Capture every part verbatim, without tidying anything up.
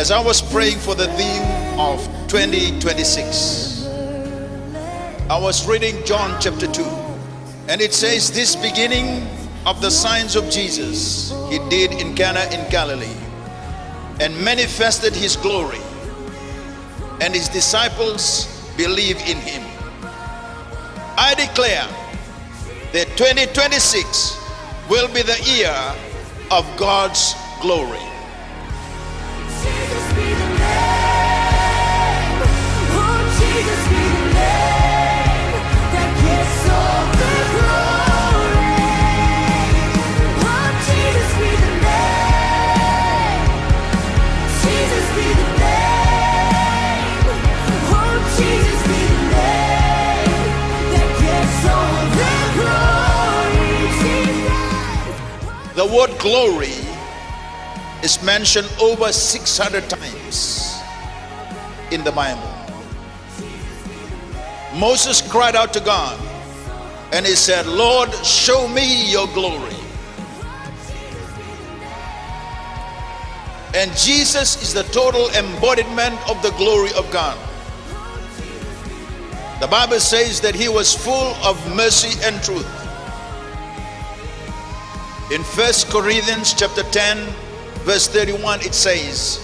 As I was praying for the theme of twenty twenty-six, I was reading John chapter two, and it says, "This beginning of the signs of Jesus he did in Cana in Galilee, and manifested his glory, and his disciples believed in him." I declare that twenty twenty-six will be the year of God's glory. Jesus be the name. Oh, Jesus be the name that gets all the glory. Oh, Jesus be the name. Jesus be the name. Oh, Jesus be the name that gets all the glory. Jesus. The word glory is mentioned over six hundred times in the Bible. Moses cried out to God and he said, "Lord, show me your glory." And Jesus is the total embodiment of the glory of God. The Bible says that he was full of mercy and truth. In First Corinthians chapter ten, verse thirty-one, it says,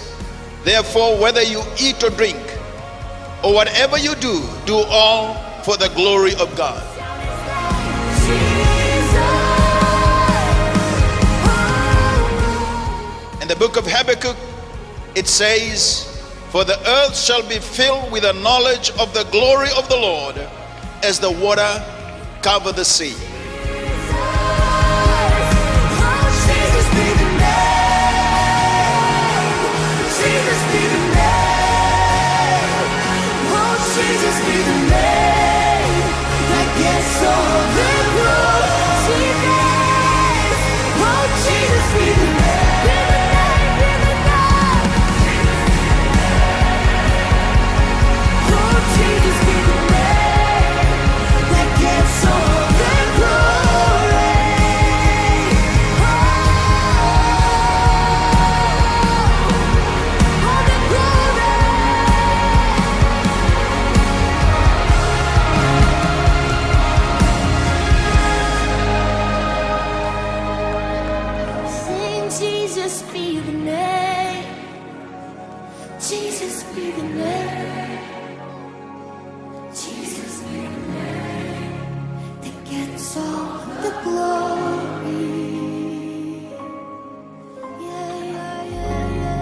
"Therefore, whether you eat or drink, or whatever you do, do all for the glory of God." In the book of Habakkuk, it says, "For the earth shall be filled with the knowledge of the glory of the Lord, as the water cover the sea." Sing, Jesus be the name. Jesus be the name. Jesus be the name that gets all the glory. Yeah, yeah, yeah, yeah.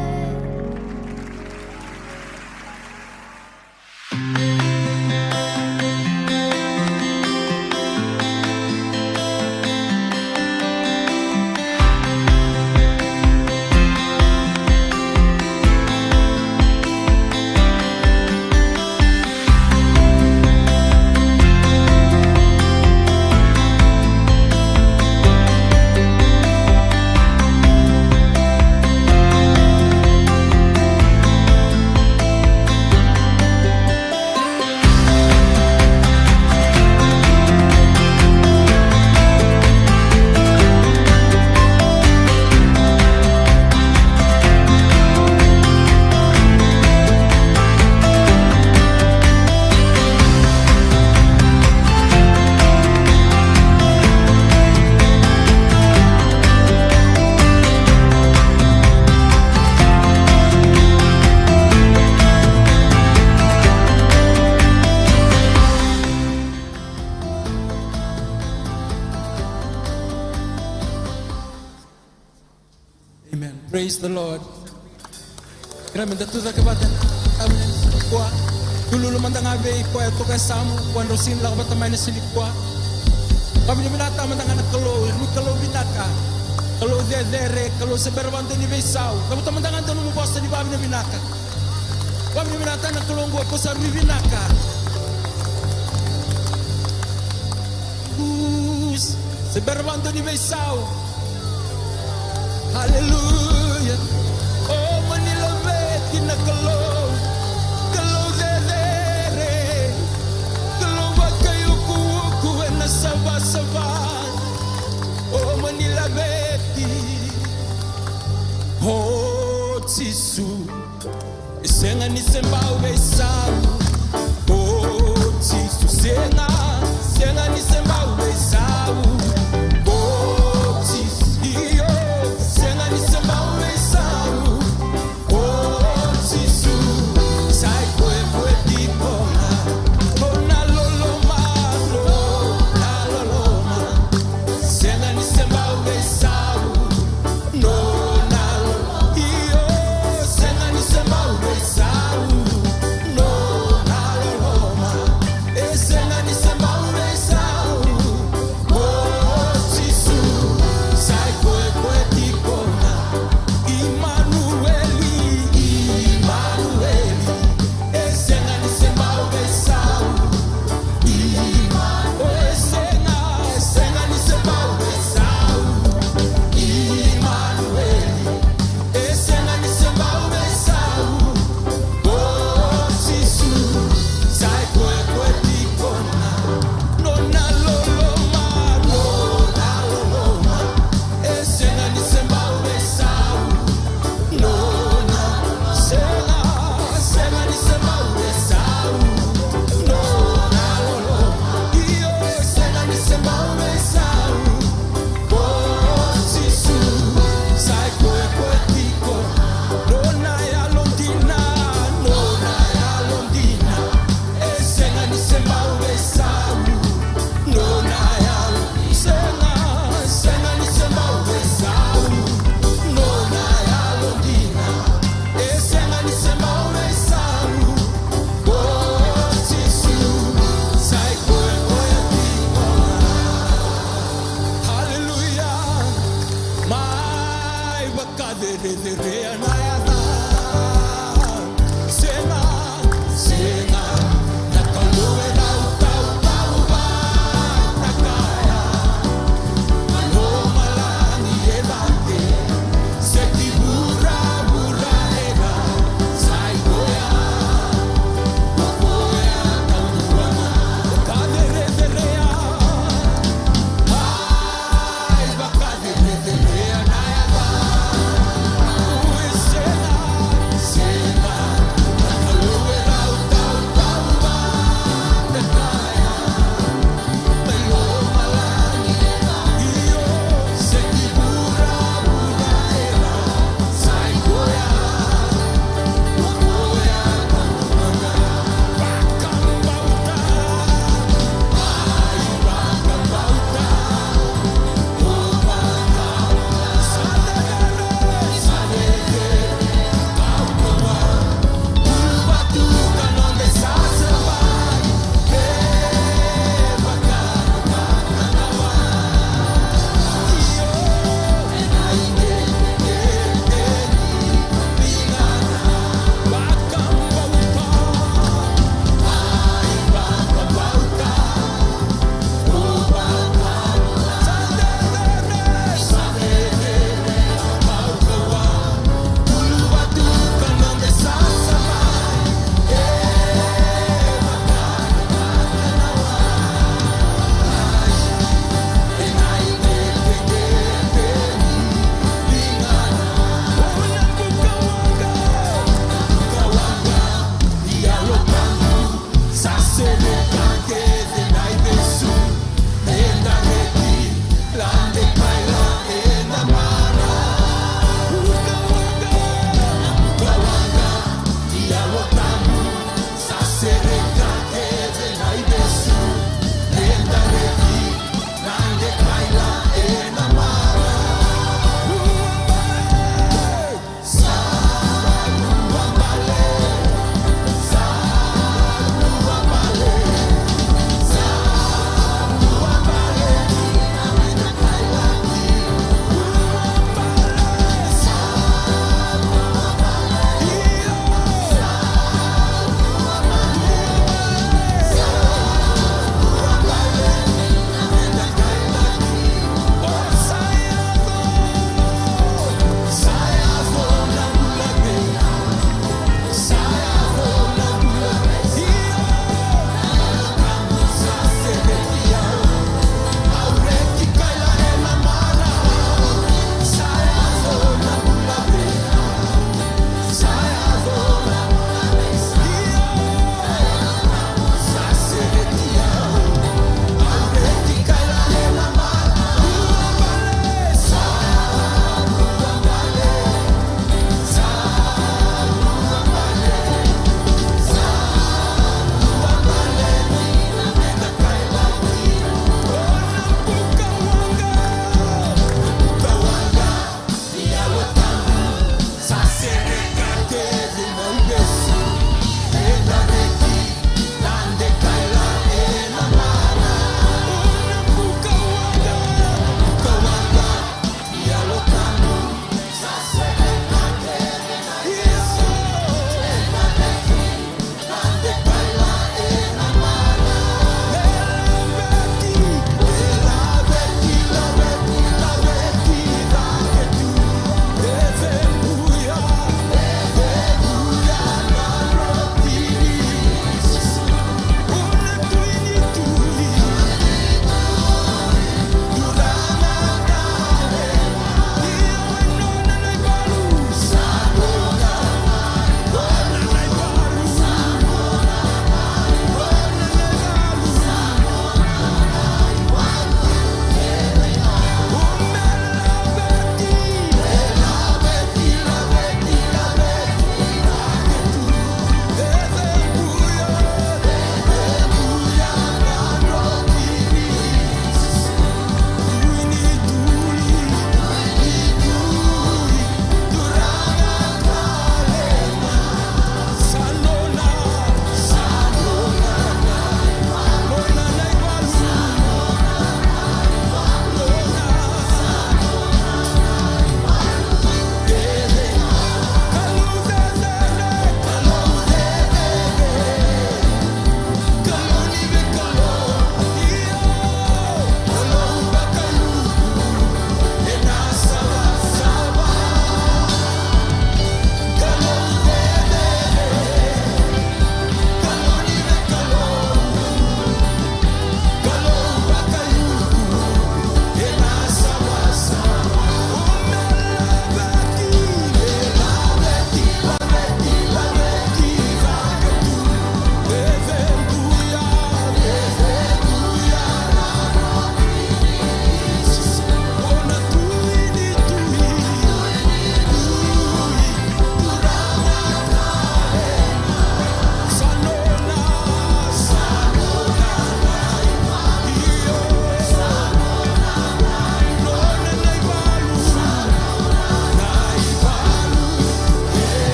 Amen. Praise the Lord. Kira me da tu cake vata. Amen. Kua. Lululu mada ga vei koya toka e samu, kua drau sini lako vata mai na sini kua. Vavinavinaka mada ga na Kalou, ni Kalou vinaka. Kalou cecere, Kalou se bera vakadua ni veisau. Cavuta mada ga dua nomu vosa ni vavinavinaka. Vavinavinaka na Kalou oqo, ko sa rui vinaka. Us, se bera vakadua ni veisau. Haleluya. O mani laveti na Kalou, Kalou cecere, Kalou vakaiukuuku ena savasava. O mani laveti, o Jisu. Sega ni se bau veisau. O Jisu, sega, sega ni se bau veisau. O Jisu, io, sega ni se bau veisau. O Jisu, sa i koya, koya tiko ga. O na loloma, o na loloma. Sega ni se bau veisau. Nona loloma, io, sega ni se bau veisau. Nona loloma, e sega ni se bau veisau.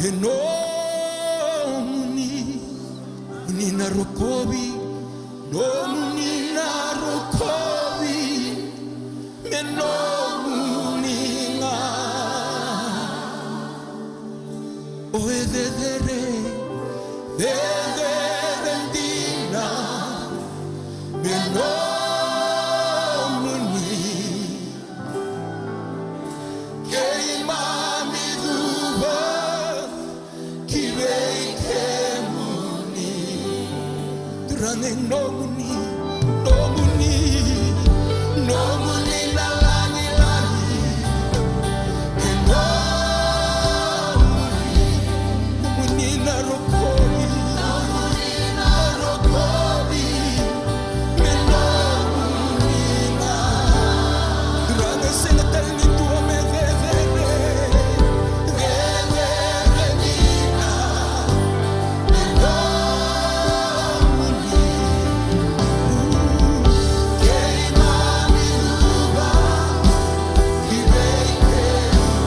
E nomuni, nomuni na rokovi, nomuni na rokovi, me nomuni ga. O e cecere, cecere dina, me nomuni. Keimami cuva ki vei kemuni. Turaga e nomuni, nomuni, nomuni na lagilagi. E nomuni, nomuni na rokovi, nomuni na rokovi. Me nomuni ga. Turaga e sega tale ni dua me cecere, cecere dina. Me nomuni. Keimami cuva ki vei kemuni.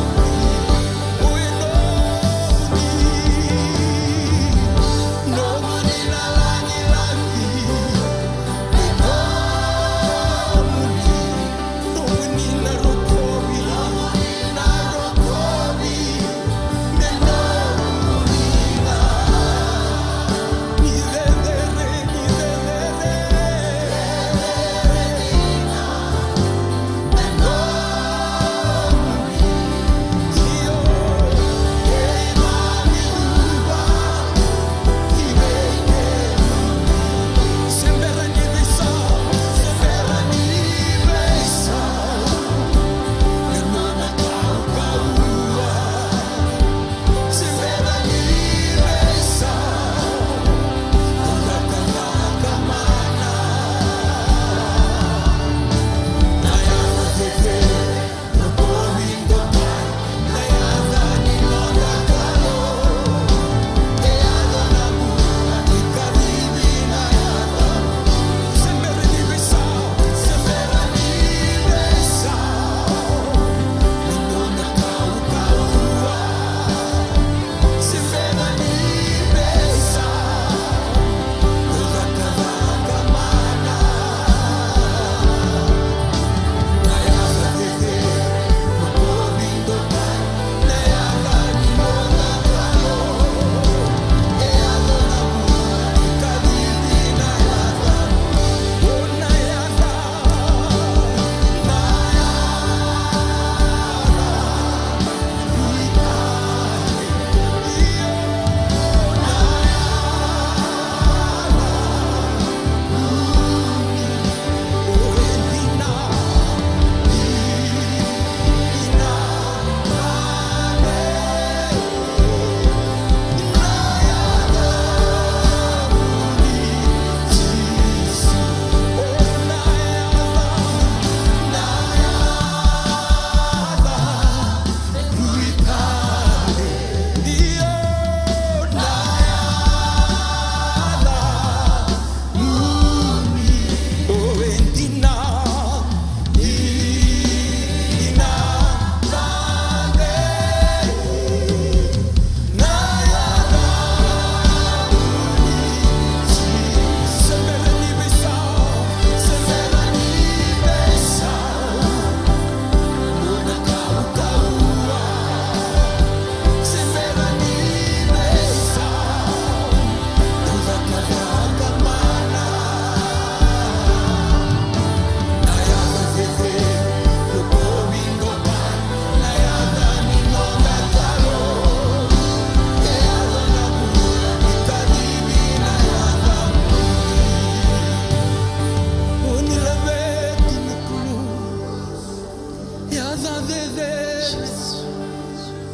Yaca cecere,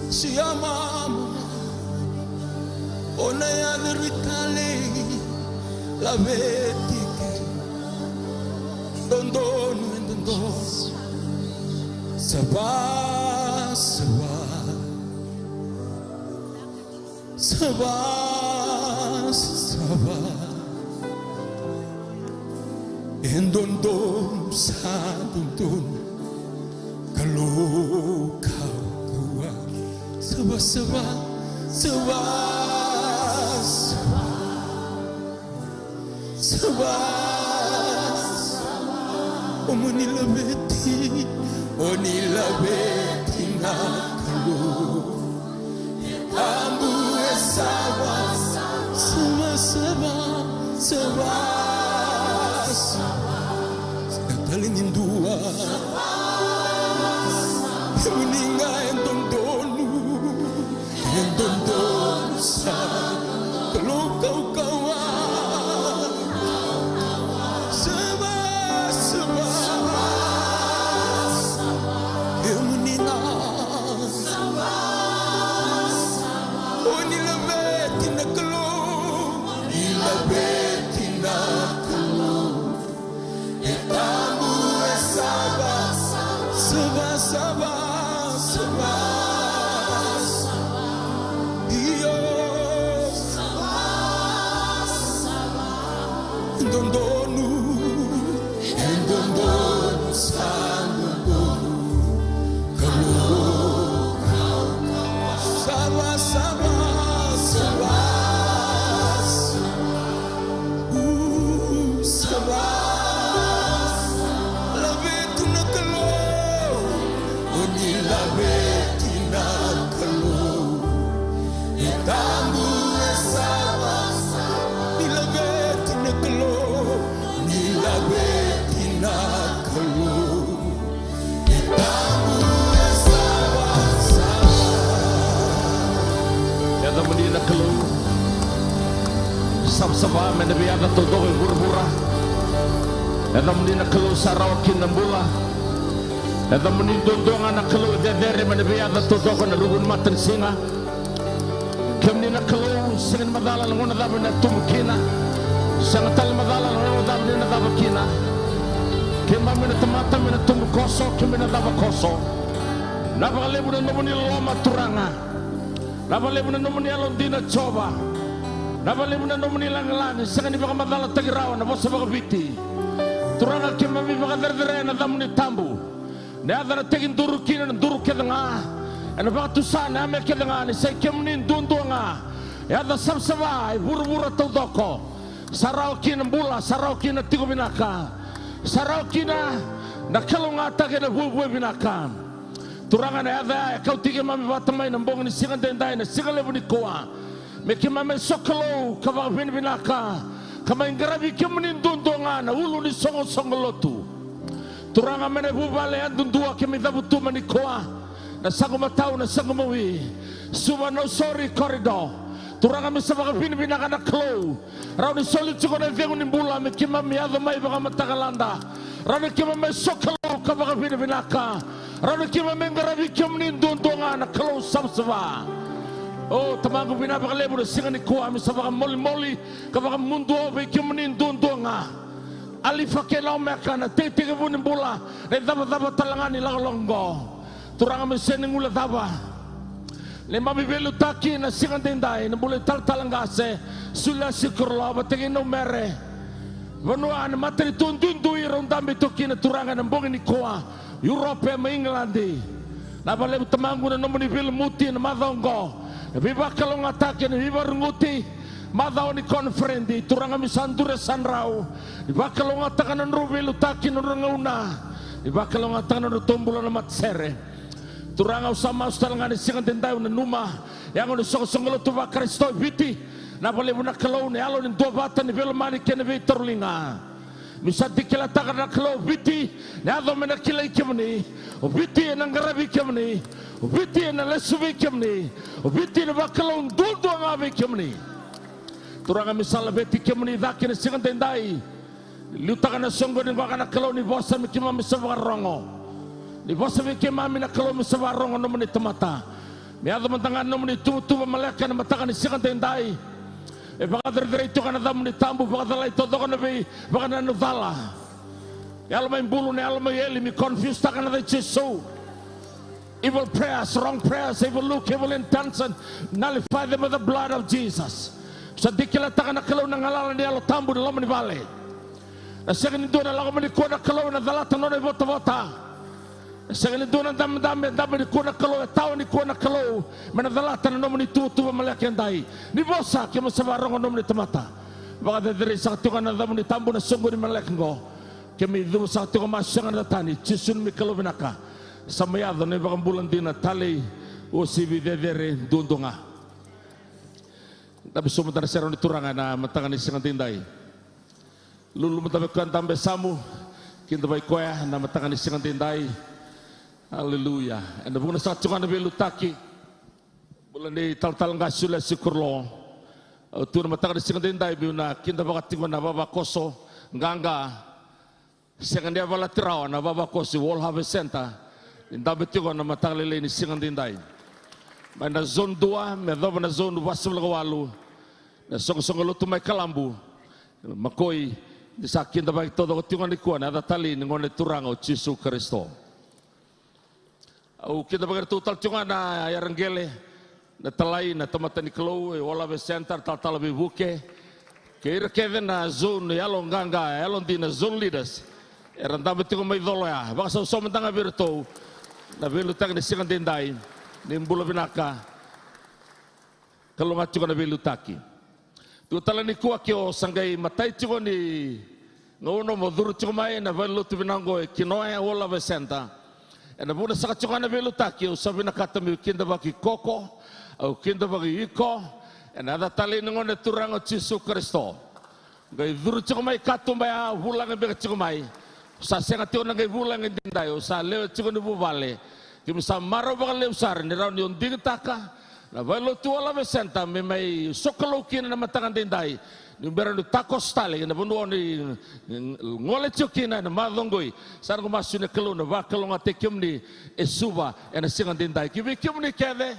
siamama, o na yaca rui talei, laveti ke, dodonu e dodonu, sava, sava. Sava, sava, e dodonu sa dodonu, Kalou kaukauwa. Sava, sava, Sava, sava, sava. O moni laveti, o ni laveti na Kalou. E tabu, e sava, sava, sava, sava, sava. Na tali ni dua. Kemuni ga e dodonu. E dodonu sa Kalou kaukauwa. Sava, sava. Kemuni na. O ni laveti na Kalou. Ni laveti na Kalou. E tabu, e sava, sava, sava, sava. Io. Dodonu, e dodonu sa dodonu. Kalou, sava, sava, sava, sava. Sava, laveti na Kalou, o ni laveti na Kalou. E tabu, e sava, ni laveti na Kalou, ni laveti na Kalou. Yacamuni na Kalou. Savasava me na veiyaca taucoko e vuravura. Yacamuni na Kalou sa rawa kina na bula. Yacamuni duadua ga na Kalou e cecere me na veiyaca taucoko na ruku ni matanisiga. Kemuni na Kalou, sega ni macala na gauna cava ni na tubu kina. Sega tale ni macala na gauna cava ni na cava kina. Keimami na tamata me na tubu koso, keimami na cava koso. Na vakalevu na nomuni loloma Turaga. Na vakalevu na nomuni yalodina Jiova. Na vakalevu na nomuni lagilagi, sega ni vakamacalataki rawa na vosa vakaViti. Turaga keimami vakacerecerei na yacamuni tabu. Na yaca na tekiduru kina na duru kece ga. Ena vakatusa na yame kece ga ni sa i kemuni duadua ga. Yaca savasava e vuravura taucoko. Sa rawa kina na bula, sa rawa kina na tiko vinaka. Sa rawa kina na kalougata kei na vuavuai vinaka. Turaga na yaca ya e kauti keimami vata mai na bogi ni siga daidai na siga levu nikua. Me keimami mai sokalou ka vakavinavinaka. Ka mai qaravi kemuni duadua ga na ulu ni soqosoqo lotu. Turaga mai na vuvale yadudua keimami cavutu mai nikua. Na Saqu Matau, na Saqu Maui. Suva, Nausori, Corridor. Turaga me sa vakavinavinaka na Kalou. Rawa ni soli tiko na icegu ni bula me keimami yaco mai vakamatakalada. Rawa ni keimami mai sokalou ka vakavinavinaka. Rawa ni keimami mai qaravi kemuni duadua ga na Kalou savasava. O Tamaqu vinaka vakalevu na siga nikua me sa vakamolimoli ka vakamuduo vei kemuni duadua ga. Alifa kei na Omeka, na tekitekivu ni bula, na icavacava tale ga ni lakolako oqo. Turaga me sega ni guilecava. Neimami veiliutaki na siga daidai, na bula italatala qase Suliasi Koroloa vata kei Naumere. Vanua na matanitu duidui rau dabe tu kina Turaga ena bogi nikua. Europe mai Igiladi. Na vakalevu Tamaqu na nomuni veilumuti ena macawa oqo. Na veivakalougatataki, na veivaruguti. Macawa ni koniferedi, Turaga me sa duri e sadrau. Ni vakalougatataka na nodrau veiliutaki, na nodrau gauna. Ni vakalougatataka na nodratou bula na matasere. Turaga au sa masu tale ga ni siga daidai au nanuma. Yago ni soqosoqo lotu vaKarisito e Viti. Na vakalevu na Kalou, na yalo ni duavata, ni veilomani kei na veitauriliga. Ni sa dikelataka na Kalou o Viti, na yaco me na kilai kemuni, o Viti ena qaravi kemuni, o Viti ena lesu vei kemuni, o Viti ena vakalou duadua ga vei kemuni. Turaga me sa laveti kemuni cake na siga daidai. Liutaka na soqo ni qoka na Kalou ni vosa me keimami sa vakarogo. Ni vosa vei keimami na Kalou me sa vakarogo nomuni tamata. Me yaco mada ga na nomuni tuvatuva maleka ena mataka ni siga daidai. E vakacerecerei toka na yacamuni tabu, vakacalai taucoko na veivakananu cala. Yalo mai bulu, na yalo mai eli, me confuse taka na yaca i Jisu. Evil prayers, wrong prayers, evil look, evil intention, nullify them with the blood of Jesus. Sa dikelataka na Kalou na galala ni Yalo Tabu ena loma ni vale. Na sega ni dua na lako mai nikua na Kalou ena calata na nona ivotavota. Sega ni dua na dabedabe, dabe nikua na Kalou, e tawa nikua na Kalou me na calata na nomuni tuvatuva maleka edai. Ni vosa, keimami sa vakarogo na nomuni tamata. Vakacerecerei saka tiko ga na yacamuni tabu na soqoni maleka oqo. Keimami cuva saka tiko, masu sega na tani, Jisu neimami Kalou vinaka. Sa mai yaco na iVakabula dina, talei, uasivi, cecere duadua ga. Dabe sobu mada na serau ni Turaga ena mataka ni siga daidai. Lululu mada vei koya, dabe yasamu. Kidavaki koya ena mataka ni siga daidai. Aleluya. Ena vukuna saka tiko ga na veiliutaki. Bula ni talatala qase Juliasi Kurlo. Au tu ena mataka ni siga daidai meu na kidavaka tiko na vavakoso qaqa. Sega ni yavalati rawa na vavakoso World Harvest Centre ni dabe tiko ena mataka lailai ni siga daidai. Mai na zone dua me yacova na zone vasagavulu ka walu, na soqosoqo lotu mai Kalabu, Makoi, ni sa kidavaki taucoko tiko ga nikua ena yaca talei ni Gone Turaga o Jisu Karisito. Au kidavaki iratou tale tiko ga na yaraqele, na talai, na tamata ni Kalou e World Harvest Centre, talatala veivuke, kei ira kece na zone yalo qaqa, yalo dina, zone leaders. Era dabe tiko mai colo ya, vakasausau mada ga vei iratou na veiliutaki ni siga daidai. Ni bula vinaka. Kalougata tiko na veiliutaki. Tiko tale nikua ke o sa qai matai tiko ni gauna mo curu tiko mai na valenilotu vinaka oqo e Kinoya World Harvest Centre. Ena vukuna saka tiko ga na veiliutaki, au sa vinakata meu kidavaki koko, au kidavaki iko ena yaca talei ni Gone Turaga o Jisu Karisito. Qai curu tiko mai katuba ya, vulagi beka tiko mai. Sa sega tiko na qai vulagi daidai, au sa lewe tiko ni vuvale. Keimami sa marau vakalevu sara ni rawa ni o digitaka na valenilotu World Harvest Centre me mai sokalou kina na mataka daidai. Ni bera ni takoso tale ena vanua o ni gole tiko kina ena macawa oqo. Sa noqu masu ni Kalou na vakalougatataki kemuni e Suva ena siga daidai. Ki vei kemuni kece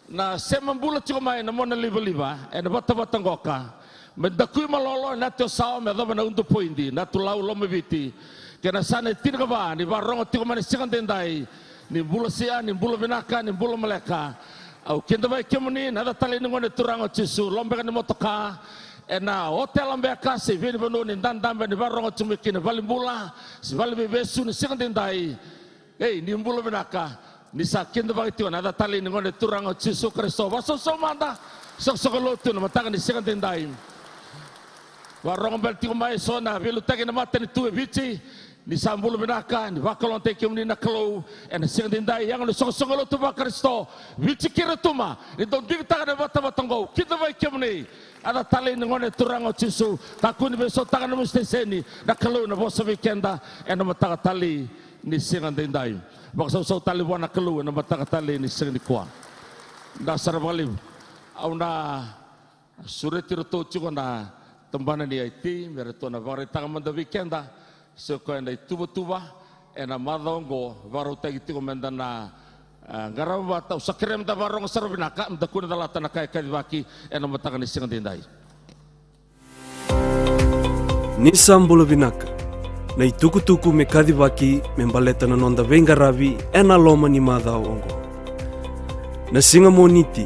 na sema bula tiko mai na mona livaliva ena vatavata qoka, me dakui malolo ena Teosawa me yacova na Udupoidi, Natulau, Lomaviti, kei na yasana e tinikava ni vakarogo tiko mai na siga daidai. Ni bula sia, ni bula vinaka, ni bula maleka. Au kidavaki kemuni ena yaca talei ni Gone Turaga o Jisu, loma beka ni motoka, ena otela beka se vei ni vanua ni dadabe ni vakarogo tiko mai kina, valenibula se valeveivesu ni siga daidai. Ei, ni bula vinaka. Ni sa kidavaki tiko ena yaca talei ni Gone Turaga o Jisu Karisito, vakasausau mada. Soqosoqo lotu ena mataka ni siga daidai. Vakarogo beka tiko mai eso na veiliutaki na matanitu e Viti. Ni sa bula vinaka, ni vakalougatataki kemuni na Kalou ena siga daidai. Yago ni soqosoqo lotu vaKarisito Viti kei Rotuma, ni dou digitaka na vatavata oqo, kidavaki kemuni. Yaca talei ni Gone Turaga o Jisu, kakua ni veisautaka na nomu siteseni. Na Kalou ena vosa vei keda ena mataka talei ni siga daidai. Vakasausau tale vua na Kalou ena mataka talei ni siga nikua. Da sara vakalevu. Au na sureti iratou tiko na tabana ni I T me ratou na vakaraitaka mada vei keda se o koya na ituvatuva ena macawa oqo, vakarautaki tiko meda na, a, qarava vata. Au sa kerea meda vakarogo sara vinaka, meda kua ni calata na ka e kacivaki ena mataka ni siga daidai. Ni sa bula vinaka. Na itukutuku me kacivaki me baleta na noda veiqaravi ena loma ni macawa oqo. Na siga Moniti,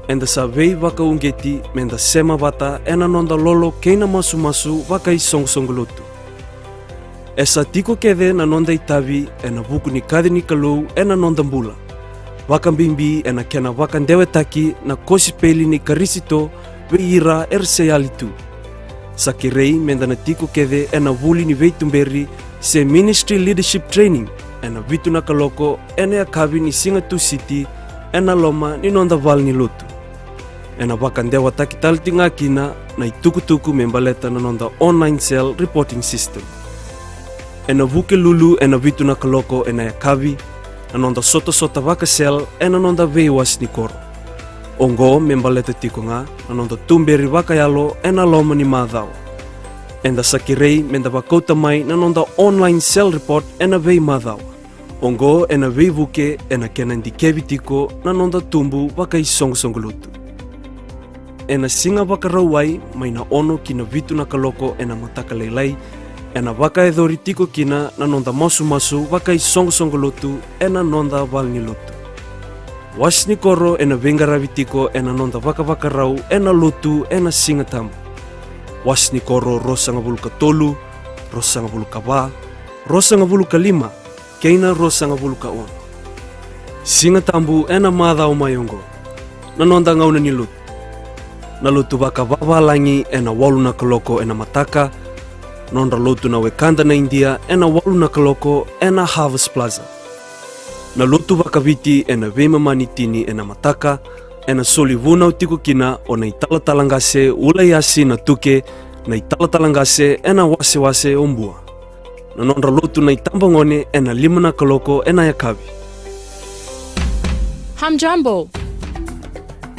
eda sa veivakauqeti meda sema vata ena noda lolo kei na masumasu vakaisoqosoqo lotu. E sa tiko kece na noda itavi ena vuku ni kaci ni Kalou ena noda bula, vakabibi ena kena vakadewetaki na kosipeli ni Karisito vei ira era se yali tu. Sa kerei meda na tiko kece ena vuli ni veituberi se Ministry Leadership Training ena vitu na kaloko ena yakavi ni siga Tusiti ena loma ni noda valenilotu. Ena vakadewataki tale tiko ga kina na itukutuku me baleta na noda online cell reporting system. Ena Vukelulu ena vitu na kaloko ena yakavi na noda sotasota vaka-cell ena noda veiwase ni koro. Oqo me baleta tiko ga na noda tuberi vakayalo ena loma ni macawa. Eda sa kerei meda vakauta mai na noda online cell report ena veimacawa. Oqo ena veivuke ena kena dikevi tiko na noda tubu vakaisoqosoqo lotu. Ena siga Vakarauwai mai na ono ki na vitu na kaloko ena mataka lailai, ena vakayacori tiko kina na noda masumasu vakaisoqosoqo lotu ena noda valenilotu. Wase ni koro ena veiqaravi tiko ena noda vakavakarau ena lotu ena Siga Tabu. Wase ni koro ruasagavulu ka tolu, ruasagavulu ka va, ruasagavulu ka lima, kei na ruasagavulu ka ono. Siga Tabu ena macawa mai oqo. Na noda gauna ni lotu. Na lotu vakavavalagi ena walu na kaloko ena mataka. Nodra lotu na wekada na Idia ena walu na kaloko ena Harvest Plaza. Na lotu vakaviti ena veimama ni tini ena mataka, ena soli vunau tiko kina o na italatala qase Ulaiasi Natuke, na italatala qase ena wasewase o Bua. Na nodra lotu na itabagone ena lima na kaloko ena yakavi. Hamjambo!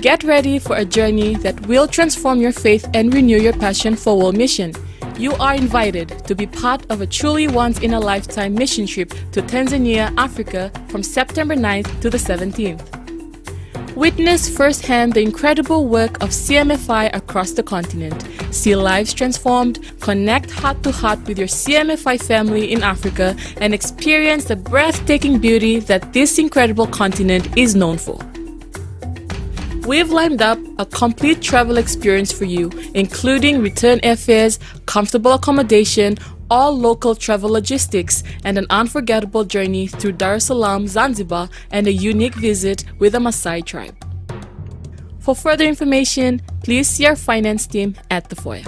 Get ready for a journey that will transform your faith and renew your passion for world mission. You are invited to be part of a truly once in a lifetime mission trip to Tanzania, Africa, from September ninth to the seventeenth. Witness firsthand the incredible work of C M F I across the continent. See lives transformed, connect heart to heart with your C M F I family in Africa, and experience the breathtaking beauty that this incredible continent is known for. We've lined up a complete travel experience for you, including return airfares, comfortable accommodation, all local travel logistics, and an unforgettable journey through Dar es Salaam, Zanzibar, and a unique visit with the Maasai tribe. For further information, please see our finance team at the foyer.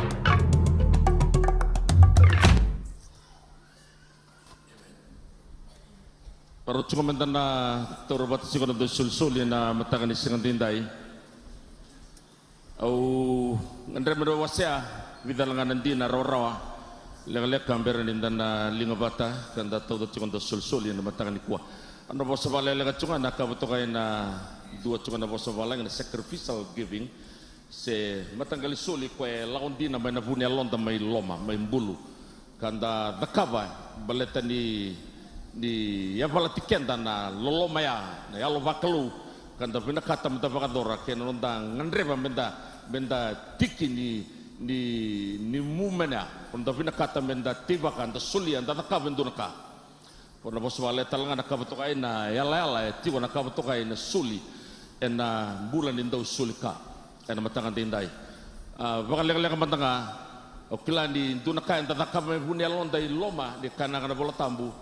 Varau tiko meda na taura vata tiko na dau solisoli ena mataka ni siga daidai. Au gadreva meu wasea vica ga na dina rawarawa lekaleka bera ni da na liga vata ka da tauca tiko na dau solisoli ena mataka nikua. Au na vosa vakalekaleka tiko ga na ka vatokai na dua tiko na vosa vavalagi na sacrificial giving, se mataqali soli koya e lako dina mai na vu ni yaloda mai loma, mai bulu. Ka da cakava baleta ni, ni yavalati keda na loloma ya, na yalo vakalou, ka da vinakata meda vakayacora kei na noda gadreva meda, meda tiki ni, ni, ni movement ya, ka da vinakata meda teivaka, da solia, da cakava e dua na ka. Ko na vosa vakalekaleka tale ga na ka vatokai na yalayala e tiko na ka vatokai na soli ena bula ni dau soli ka ena mataka daidai. A, vakalekaleka mada ga, au kila ni dua na ka eda cakava me vu ni yaloda i loma, ni kaya na Vola Tabu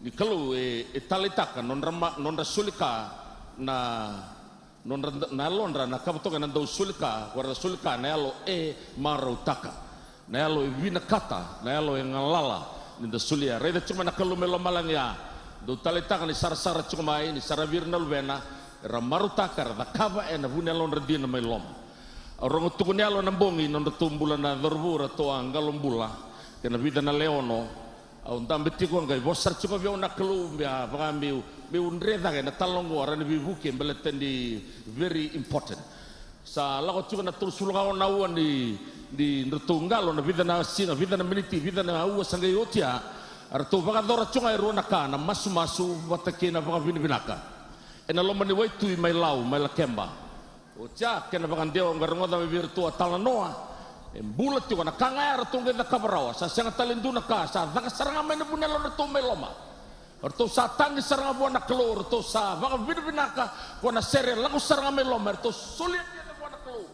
ni Kalou e, e taleitaka nodra ma-, nodra soli ka na nodra, na yalodra na ka vatokai na dau soli ka, ko era soli ka na yalo e marautaka, na yalo e vinakata, na yalo e galala ni da solia. Raica tiko mai na Kalou mai lomalagi ya, dau taleitaka ni sarasara tiko mai, ni saravi ira na luvena, era marautaka, era cakava ena vu ni yalodra dina mai loma. Au rogo tukuni yalo ena bogi, nodratou bula na cauravou, ratou a qalo bula kei na vica na lewe ono. Au dabe tiko, qai vosa sara tiko vei au na Kalou, me a vaka meu, meu dre cake na talanoa oqo, a rawa ni veivuke baleta ni very important. Sa lako tiko na tolusagavulu ka ono na aua ni, ni dratou qalo na vica na siga, vica na miniti, vica na aua sa qai oti ya. A ratou vakayacora tiko ga e rua na ka, na masumasu vata kei na vakavinavinaka ena loma ni waitui mai Lau, mai Lakeba. Oti ya kena vakadewa, au qai rogoca mai vei iratou a talanoa. E bula tiko na ka ga ya ratou qai cakava rawa. Sa sega tale e dua na ka, sa caka sara ga mai na vu ni yalodratou mai loma. Ratou sa tagi sara ga vua na Kalou, ratou sa vakavinavinaka, ko na sere lako sara ga mai loma, ratou solia kece vua na Kalou.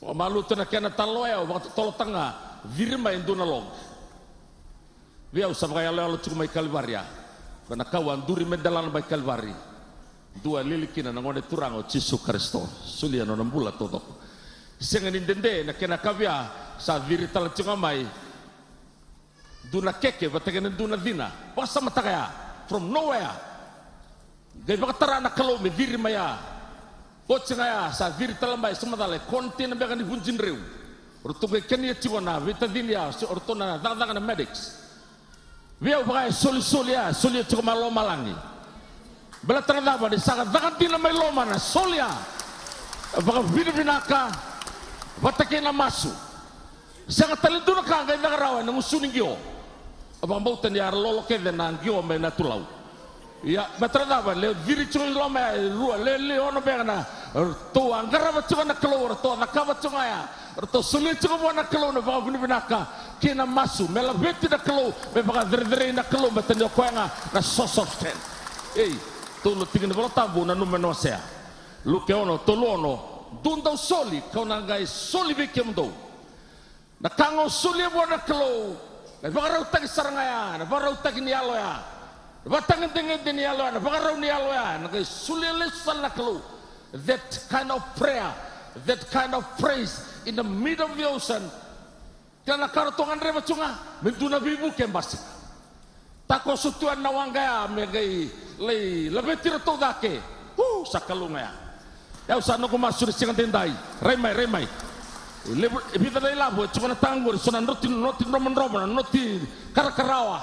Vakamaluta na kena talanoa ya, au vakatotolotaka ga, ciri mai e dua na log. Vei au sa vakayaloyalo tiko mai Kalivari ya. Ko na kau a duri me delana mai Kalivari. Dua e lili kina na Gone Turaga o Jisu Karisito. Solia nona bula taucoko. Sega ni dede na kena kavi ya, sa ciri tale tiko ga mai dua na keke vata kei na dua na cina. Vakasamataka ya. From nowhere. Qai vakatara na Kalou me ciri mai ya. Oti ga ya sa ciri tale mai, sa macala e container beka ni vujidreu. Ratou qai kania tiko na veitacini ya, o ratou na cakacaka na medics. Vei au vaka e solisoli ya, solia tiko mai lomalagi. Baleta na cava? Ni sa caka dina mai loma na soli ya. Vakavinavinaka vata kei na masu. Sega tale dua na ka qai caka rawa ena gusu ni qio. Au vakabauta ni a lolo kece na qio mai Natulau. Ia, baleta na cava? Le ciri tiko i loma ya e rua, le, le ono beka na, ratou a qarava tiko na Kalou, ratou a cakava tiko ga ya, ratou solia tiko vua na Kalou na vakavinavinaka kei na masu, me laveti na Kalou, me vakacerecerei na Kalou, baleta ni o koya ga na source of strength. Ei, tolu na tiki ni Vola Tabu, nanuma me na wasea. Luke ono, tolu ono, dou dau soli, kau na qai soli vei kemudou. Na ka ga o solia vua na Kalou, Na vakarautaki sara ga ya, na vakarautaki ni yalo ya, na vakatagedegede ni yalo ya, na vakarau ni yalo ya, na qai solia lesu sara na Kalou. That kind of prayer, that kind of praise in the middle of the ocean. Kila na ka ratou gadreva tu ga, me dua na veivuke e basika. Takoso tu ena waqa ya me qai lai laveti iratou cake. Hu, sa Kalou ga ya. Ia au sa noqu masu ni siga daidai. Rai mai, rai mai. E levu, e vica na ilavo e tiko na taga qori, so na noti, noti drobadroba, na noti karakarawa.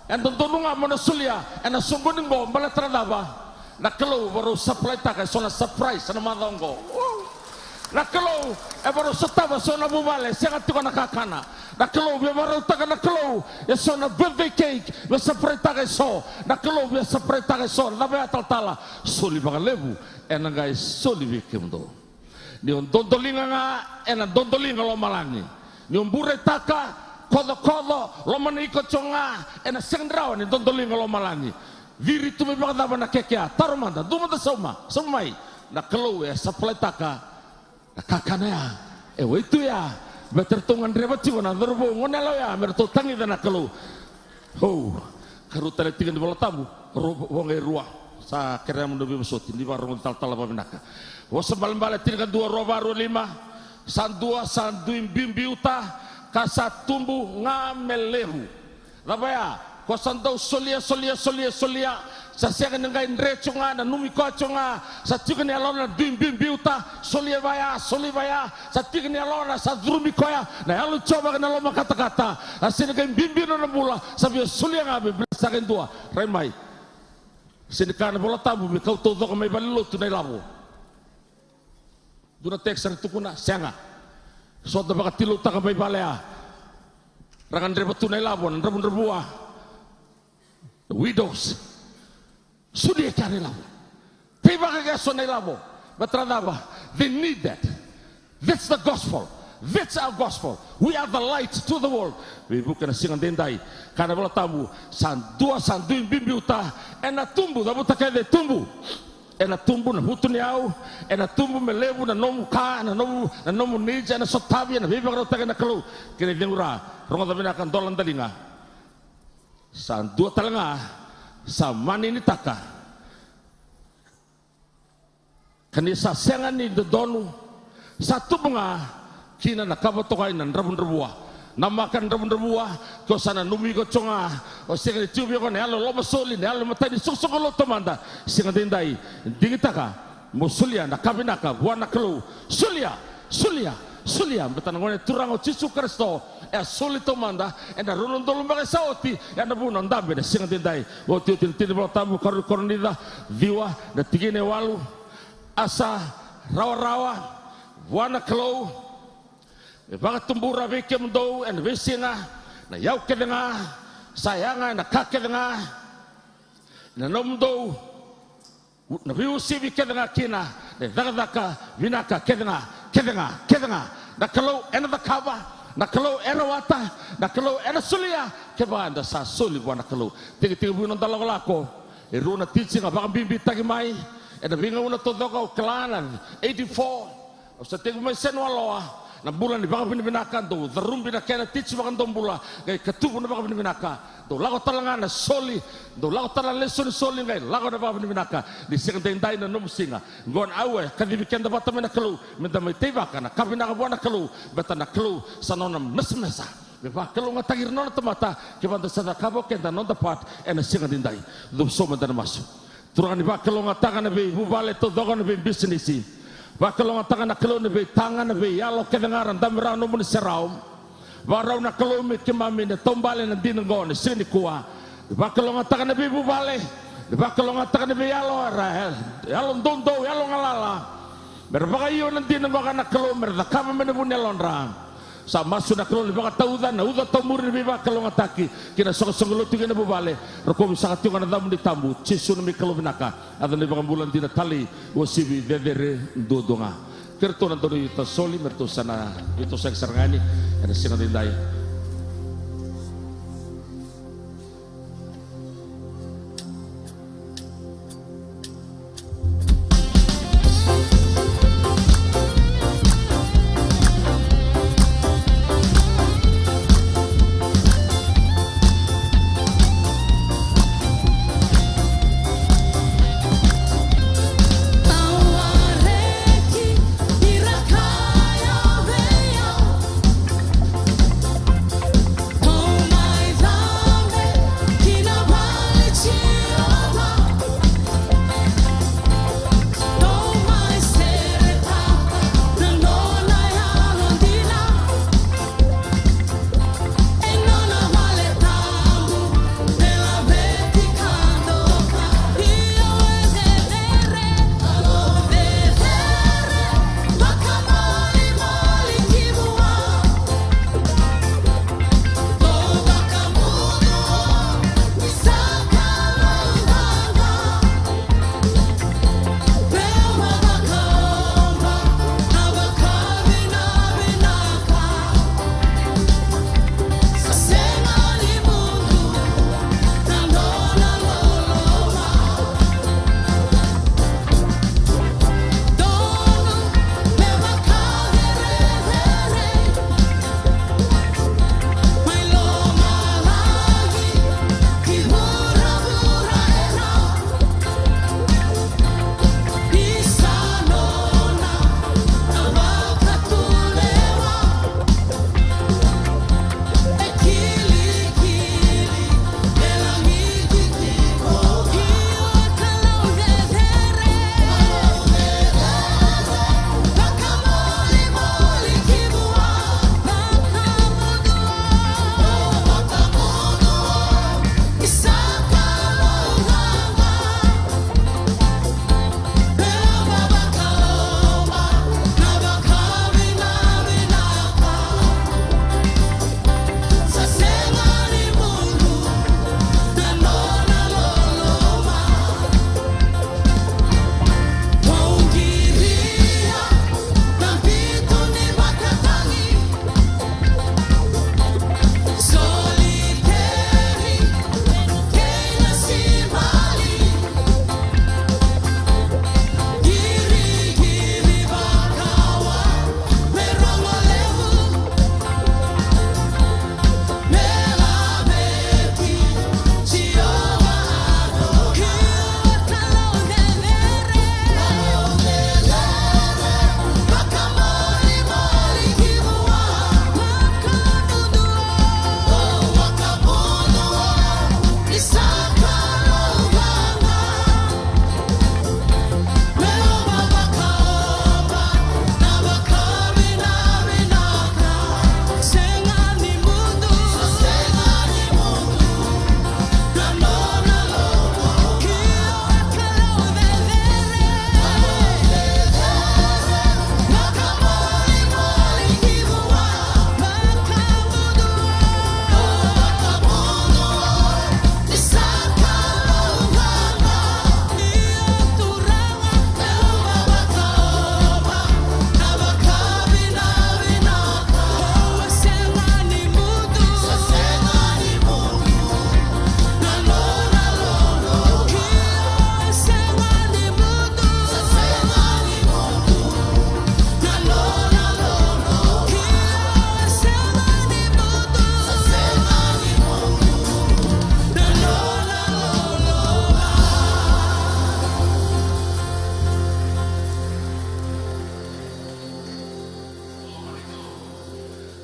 E dodonu ga mo na solia ena soqoni qo, baleta na cava? Na Kalou varau saplaitaka eso na surprise ena macawa oqo. Na Kalou e varau sotava eso na vuvale e sega tiko na kakana. Na Kalou via varautaka na Kalou eso na birthday cake, via saplaitaka eso. Na Kalou via saplaitaka eso. Na cava ya talatala? Soli vakalevu ena qai soli vei kemudou. Ni o dodoliga ga ena dodoliga lomalagi. Ni o bureitaka, kocokoco, lomani iko tiko ga, ena sega ni rawa ni dodoliga lomalagi. Ciri tu me vakacava na keke ya? Taro mada, dua mada, sauma, sauma mai. Na Kalou e saplaitaka na kakana ya, e wai tu ya. Baleta ratou gadreva tiko na cauravou, goneyalewa ya, me ratou tagica na Kalou. Hou, karua tale tiki ni Vola Tabu, ro-, voqa e rua. Sa kerea mo na veivosoti, ni vakarogoci talatala vakavinaka. Vosa balebale tinikadua, rua va rua lima. Sa dua sa dui biubiuta, ka sa tubu ga me levu. Cava ya? Ko sa dau solia, solia, solia, solia. Sa sega ni qai dre tiko ga, nanumi koya tiko ga. Sa tiko ni yalona na dui biubiuta, solia vaya, solia vaya. Sa tiko ni yalona, sa curumi koya na yalo ni Jiova kei na loma katakata. A sega ni qai bibi na nona bula, sa via solia ga me bera saka e dua. Rai mai. Sega ni kaya na Vola Tabu me kau taucoko mai valenilotu na ilavo. Dua na text era tukuna, sega. So da vakatiloutaka mai vale ya. Ra gadreva tu na ilavo, na dravudravua. Widows. Solia kea na ilavo. Teivaka kea so na ilavo. Baleta na cava? They need that. That's the gospel. That's our gospel. We are the light to the world. Veivuke na siga daidai. Kaya na Vola Tabu, sa dua sa dui biubiuta ena tubu, cavuta kece e tubu. Ena tubu na vutuniyau, ena tubu me levu na nomu ka, na nomu, na nomu needs, ena sotavi, ena veivakarautaki na Kalou. Kena icegu ra, rogoca vinaka, dola daliga. Sa dua tale ga sa maninitaka. Ka ni sa sega ni dodonu, sa tubu ga kina na ka vakatokai na dravudravua. Namaka na dravudravua, ko sa nanumi iko tiko ga, o sega ni tiko vei iko na yalo lomasoli, na yalo matai ni soqosoqo lotu taumada. Siga daidai, digitaka mo solia na ka vinaka vua na Kalou. Solia, solia, solia. Baleta na Gone Turaga o Jisu Karisito e a soli taumada ena rua na udolu beka sa oti, ena vuna o dabe na siga daidai. Otioti na tiki ni Vola Tabu, karua ni Korinica ciwa, na tikina e walu. A sa rawarawa vua na Kalou me vakatubura vei kemudou ena veisiga na iyau kece ga, sa yaga ena ka kece ga, na nomudou na veiuasivi kece ga kina na icakacaka vinaka kece ga, kece ga, kece ga. Na Kalou ena cakava, na Kalou e rawata, na Kalou ena solia, kevaka eda sa soli vua na Kalou. Tekitekivu ni noda lakolako, e rua na tiji ga vakabibitaki mai ena veigauna taucoko, au kila na eighty-four. Au sa tekivu mai Senualoa, na bula ni vakavinavinaka, dau carubi na kena tiji vakadobula, qai katuvu na vakavinavinaka. Dau lako tale ga na soli, dau lako tale na lesoni soli, qai lako na vakavinavinaka. Ni siga daidai na nomu siga. Qo na aua e kacivi keda vata mai na Kalou, meda mai teivaka na ka vinaka vua na Kalou, baleta na Kalou sa nona mesamesa me vakalougatataki ira na nona tamata, kevaka da sa cakava o keda na noda part ena siga daidai. Cuva sobu meda na masu. Turaga, ni vakalougatataka na veivuvale taucoko, na veibisinisi. Vakalougatataka na Kalou na veitaga, na veiyalo kece ga ra dabe rawa nomuni serau. Vakarau na Kalou me keimami na taubale na dina oqo na siga nikua. Ni vakalougatataka na veivuvale, ni vakalougatataka na veiyalo, era yalo doudou, yalo galala. Me ra vakaio na dina oqo ka na Kalou, me ra cakava mai na vu ni yalodra. Sa masu na Kalou ni vakatauca na uca taumuri ni veivakalougatataki ki na soqosoqo lotu kei na vuvale. Rokovi saka tiko ga na yacamuni tabu, Jisu na neimami Kalou vinaka. Yaca na iVakabula dina, talei, uasivi, cecere duadua ga. Kerea tou na dauniveitasoli me ratou sa na veitosoyaki sara ga yani ena siga daidai.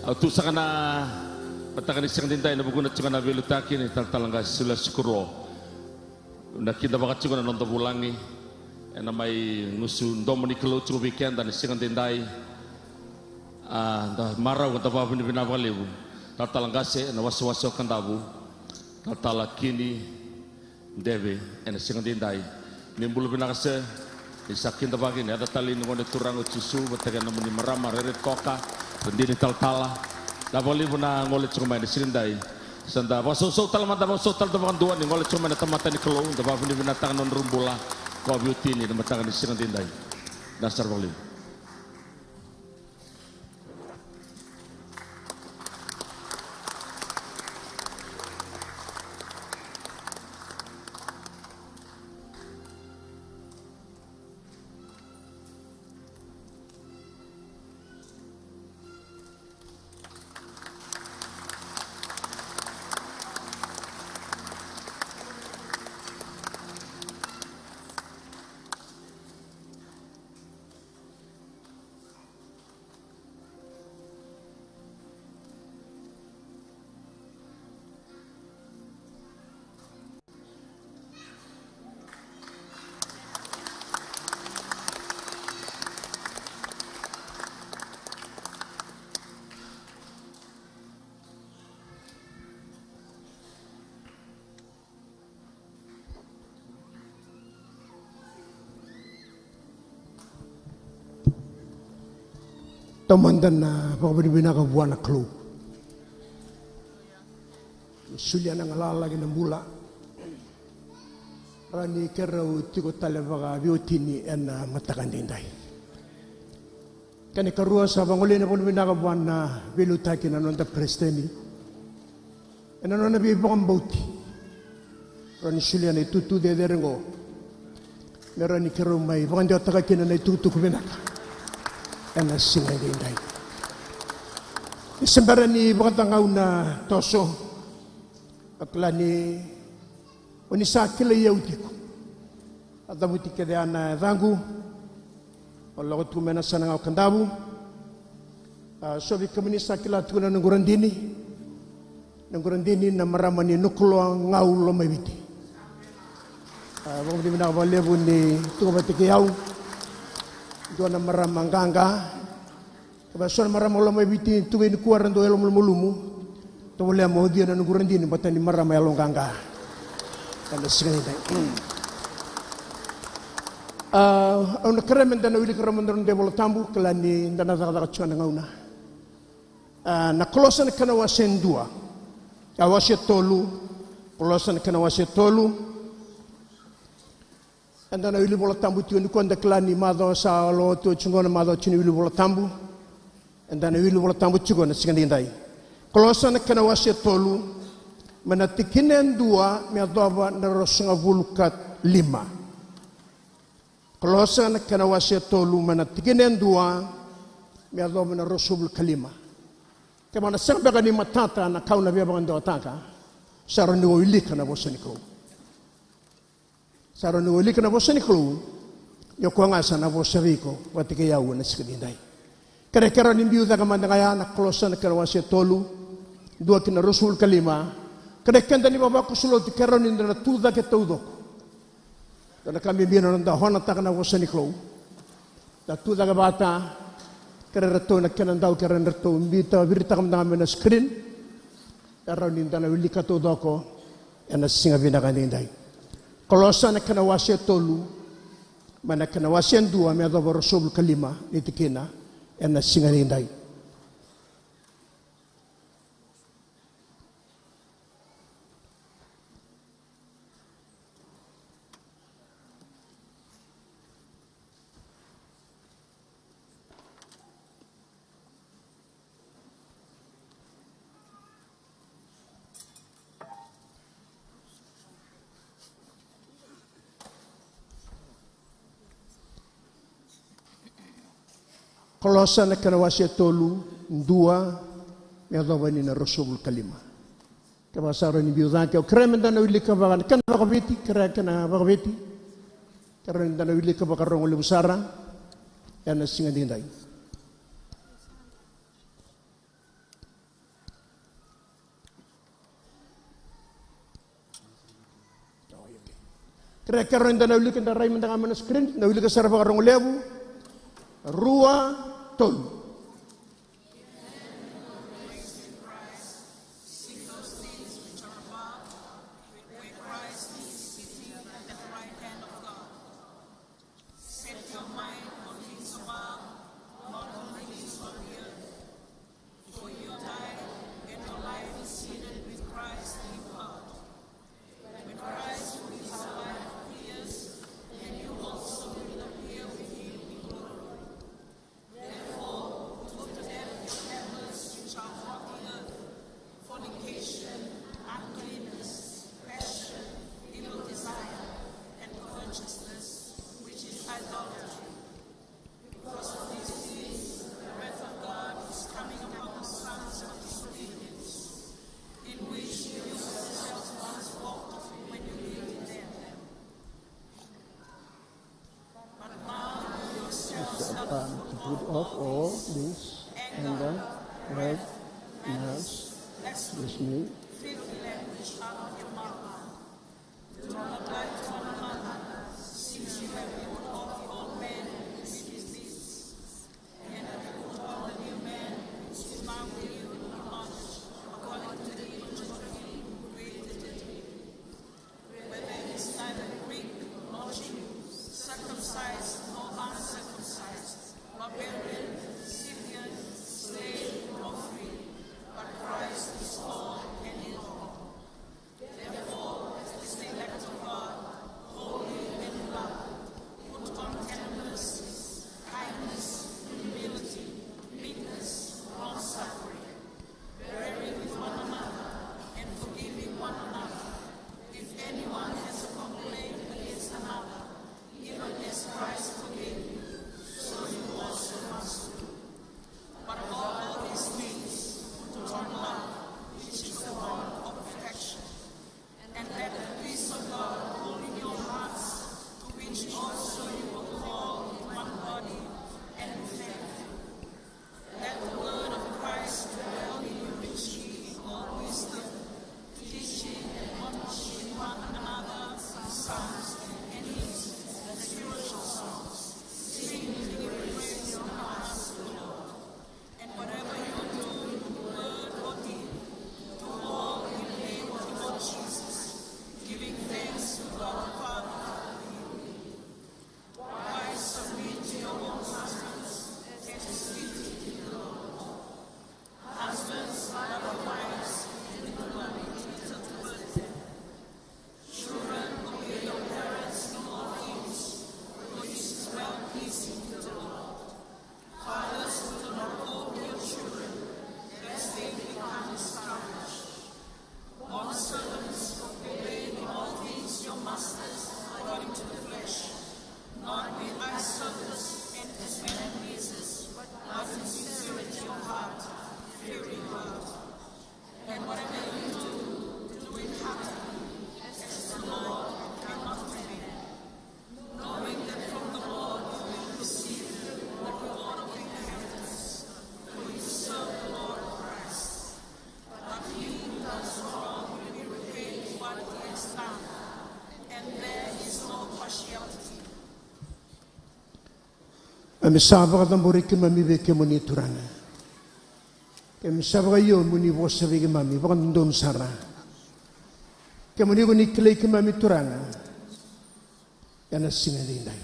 Au tu saka na mataka ni siga daidai na vukuna tiko na veiliutaki ni talatala qase Sulia Sukurulo. Na kidavaka tiko na noda vulagi ena mai gusu domo ni Kalou tiko vei keda na siga daidai. A, da marau ka da vakavinavinaka vakalevu. Talatala qase ena wasewase o Kadavu, talatala Kini Deve, ena siga daidai. Ni bula vinaka sir, ni sa kidavaki na yaca talei ni Gone Turaga o Jisu vata kei na nomuni marama Rere Toka, Radini talatala. Da vakalevu na gole tiko mai na siga daidai. Sa da vakasausau tale mada, vakasausau tale da vakadua ni gole tiko mai na tamata ni Kalou, da vakavinavinakataka na nodrau bula. Ko a veiwatini na mataka ni siga daidai. Da sara vakalevu. Taumada na vakavinavinaka vua na Kalou. Solia na galala kei na bula. Rawa ni keirau tiko tale vakaveiwatini ena mataka daidai. Kena ikarua, sa vagolei na vakavinavinaka vua na veiliutaki na noda peresiteni ena nona veivakabauti. Rawa ni solia na itutu cecere oqo me rawa ni keirau mai vakadewataka kina na itukutuku vinaka ena siga edaidai. Ni se bera ni vakacagau na toso, au kila ni o ni sa kilai au tiko. A cavuti kece a na yacaqu. O lako tu mai na sana ga o Kadavu. A, so vei kemuni sa kila tiko na noqu radini. Noqu radini na marama ni Nukuloa Gau Lomaiviti. A, vakavinavinaka vakalevu ni tu vata kei au. Dua na marama qaqa. Kevaka so na marama o Lomaiviti tu vei nikua era dau yalomalumalumu. Tovolea mo ucuya na noqu radini, bata ni marama yaloqaqa. Ena siga nidai. A, au na kerea me da na wilika rawa mada na noda iVola Tabu, kila ni da na cakacaka tiko na gauna. A, na Kolosa na kena wase dua. A, wase tolu. Kolosa na kena wase tolu. Eda na wili Vola Tabu tiko nikua, da kila ni macawa sa lotu tiko qo na macawa tiko ni wili Vola Tabu. Eda na wili Vola Tabu tiko na siga nidai. Kolosa na kena wase tolu, mai na tikina e dua me yacova na ruasagavulu ka lima. Kolosa na kena wase tolu, mai na tikina e dua me yacova na ruasagavulu ka lima. Kevaka na sega beka ni matata na ka au na via vakadewataka, sa rawa ni o wilika na vosa ni Kalou. Sa rawa ni o wilika na vosa ni Kalou, ni o koya ga sa na vosa vei iko vata kei au ena siga nidai. Kerea ke rawa ni biu cake mada ga ya na Kolosa na kena wase tolu, dua ki na ruasagavulu ka lima. Kerea keda ni vavakoso lotu ke rawa ni da na tu cake taucoko. Dua na ka bibi na noda honataka na vosa ni Kalou. Da tu cake vata, kerea ratou na kena dau, kerea ratou biuta, viritaka mada ga mai na screen. E rawa ni da na wilika taucoko ena siga vinaka nidai. Kolosa na kena wase tolu, mai na kena wase dua me yacova ruasagavulu ka lima ni tikina ena siga nidai. Kolosa na kena wase tolu, dua me yacova ni na ruasagavulu ka lima. Kevaka sa rawa ni biu cake, au kerea me da na wilika vaka, na kena vakaviti, kerea kena vakaviti. Kerea ni da na wilika vakarogo levu sara ena siga nidai. Kerea, kerea eda na wilika, da rai mada ga mai na screen, na wilika sara vakarogo levu. Rua, tolu. Set your mind on things above, not on things on the earth. For you died, and your life is hidden with Christ in God. When Christ, who is our life, appears, then you also will appear with him in glory. Therefore, put to death your members which are on the earth: fornication, uncleanness, passion, evil desire, and covetousness, which is idolatry. Because of these things, the wrath of God is coming upon the sons of disobedience, in which you yourselves once walked when you lived in them. But now you yourselves are to put off all this: anger, wrath, malice, blasphemy, filthy language out of your mouth. Do not lie to one another, since you have put off the old man with his deeds, and have put on the new man, which is found in you in knowledge, according to the image of him who created him. Where there is neither Greek nor Jew, circumcised nor uncircumcised, barbarian, Scythian, slave nor free, but Christ is all and in all. Therefore, as the elect of God, holy and beloved, put on tender mercies, kindness, humility, meekness, long suffering, bearing with one another, and forgiving one another, if anyone has a complaint against another, even as Christ forgave you, so you also must do. But above all these things, put on love, which is the bond of perfection. And let the peace of God rule in your hearts, to which also you were called in one body, and be thankful. Let the word of Christ dwell in you richly in all wisdom, teaching and admonishing one another in psalms and hymns and spiritual songs, singing with grace in your hearts to the Lord. And whatever you do, in word or deed, do all in the name of the Lord Jesus, giving thanks to God the Father through him. Wives, submit to your own husbands, as is fitting in the Lord. Husbands, love your wives, even though you are bitter towards them. Children, obey your parents in all things, for this is well pleasing to the Lord. Fathers, do not provoke your children, lest they become discouraged. Bondservants, obey in all things your masters according to the flesh, not with eye service and as men pleasers, but in sincerity of heart, fearing God. And whatever you do, do it heartily, as to the Lord and not to men, knowing that from the Lord you will receive the reward of inheritance, for you serve the Lord Christ. But he who does wrong will be repaid for what he has done, and there is no partiality. Keimami sa vakacabori keimami vei kemuni Turaga. Keimami sa vakaio mo ni vosa vei keimami vakadodonu sara. Kemuni ko ni kilai keimami Turaga. Ena siga edaidai,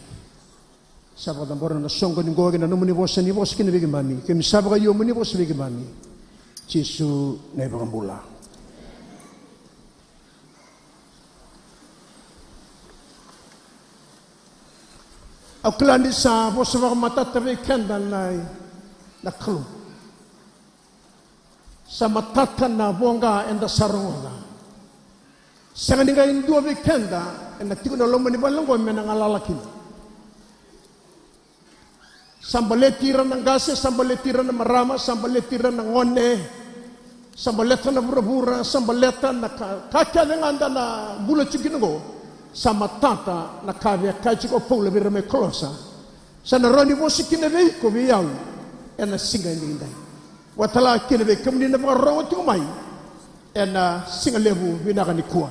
sa vakacabora na soqo ni qo kei na nomuni vosa ni vosa kina vei keimami. Keimami sa vakaio mo ni vosa vei keimami. Jisu na iVakabula. Au kila ni sa vosa vakamatata vei keda na, na Kalou. Sa matata na voqa eda sa rogoca. Sega ni qai dua vei keda ena tiko na loma ni vale oqo me na galala kina. Sa baleti ira na qase, sa baleti ira na marama, sa baleti ira na gone, sa baleta na vuravura, sa baleta na ka, ka kece ga da na bula tiko kina oqo. Sa matata na ka via kaya tiko o Paula vei ira mai Kolosa. Sa na rawa ni vosa kina vei iko, vei au, ena siga edaidai. Vakatale kina vei kemuni na vakarorogo tiko mai ena siga levu vinaka nikua.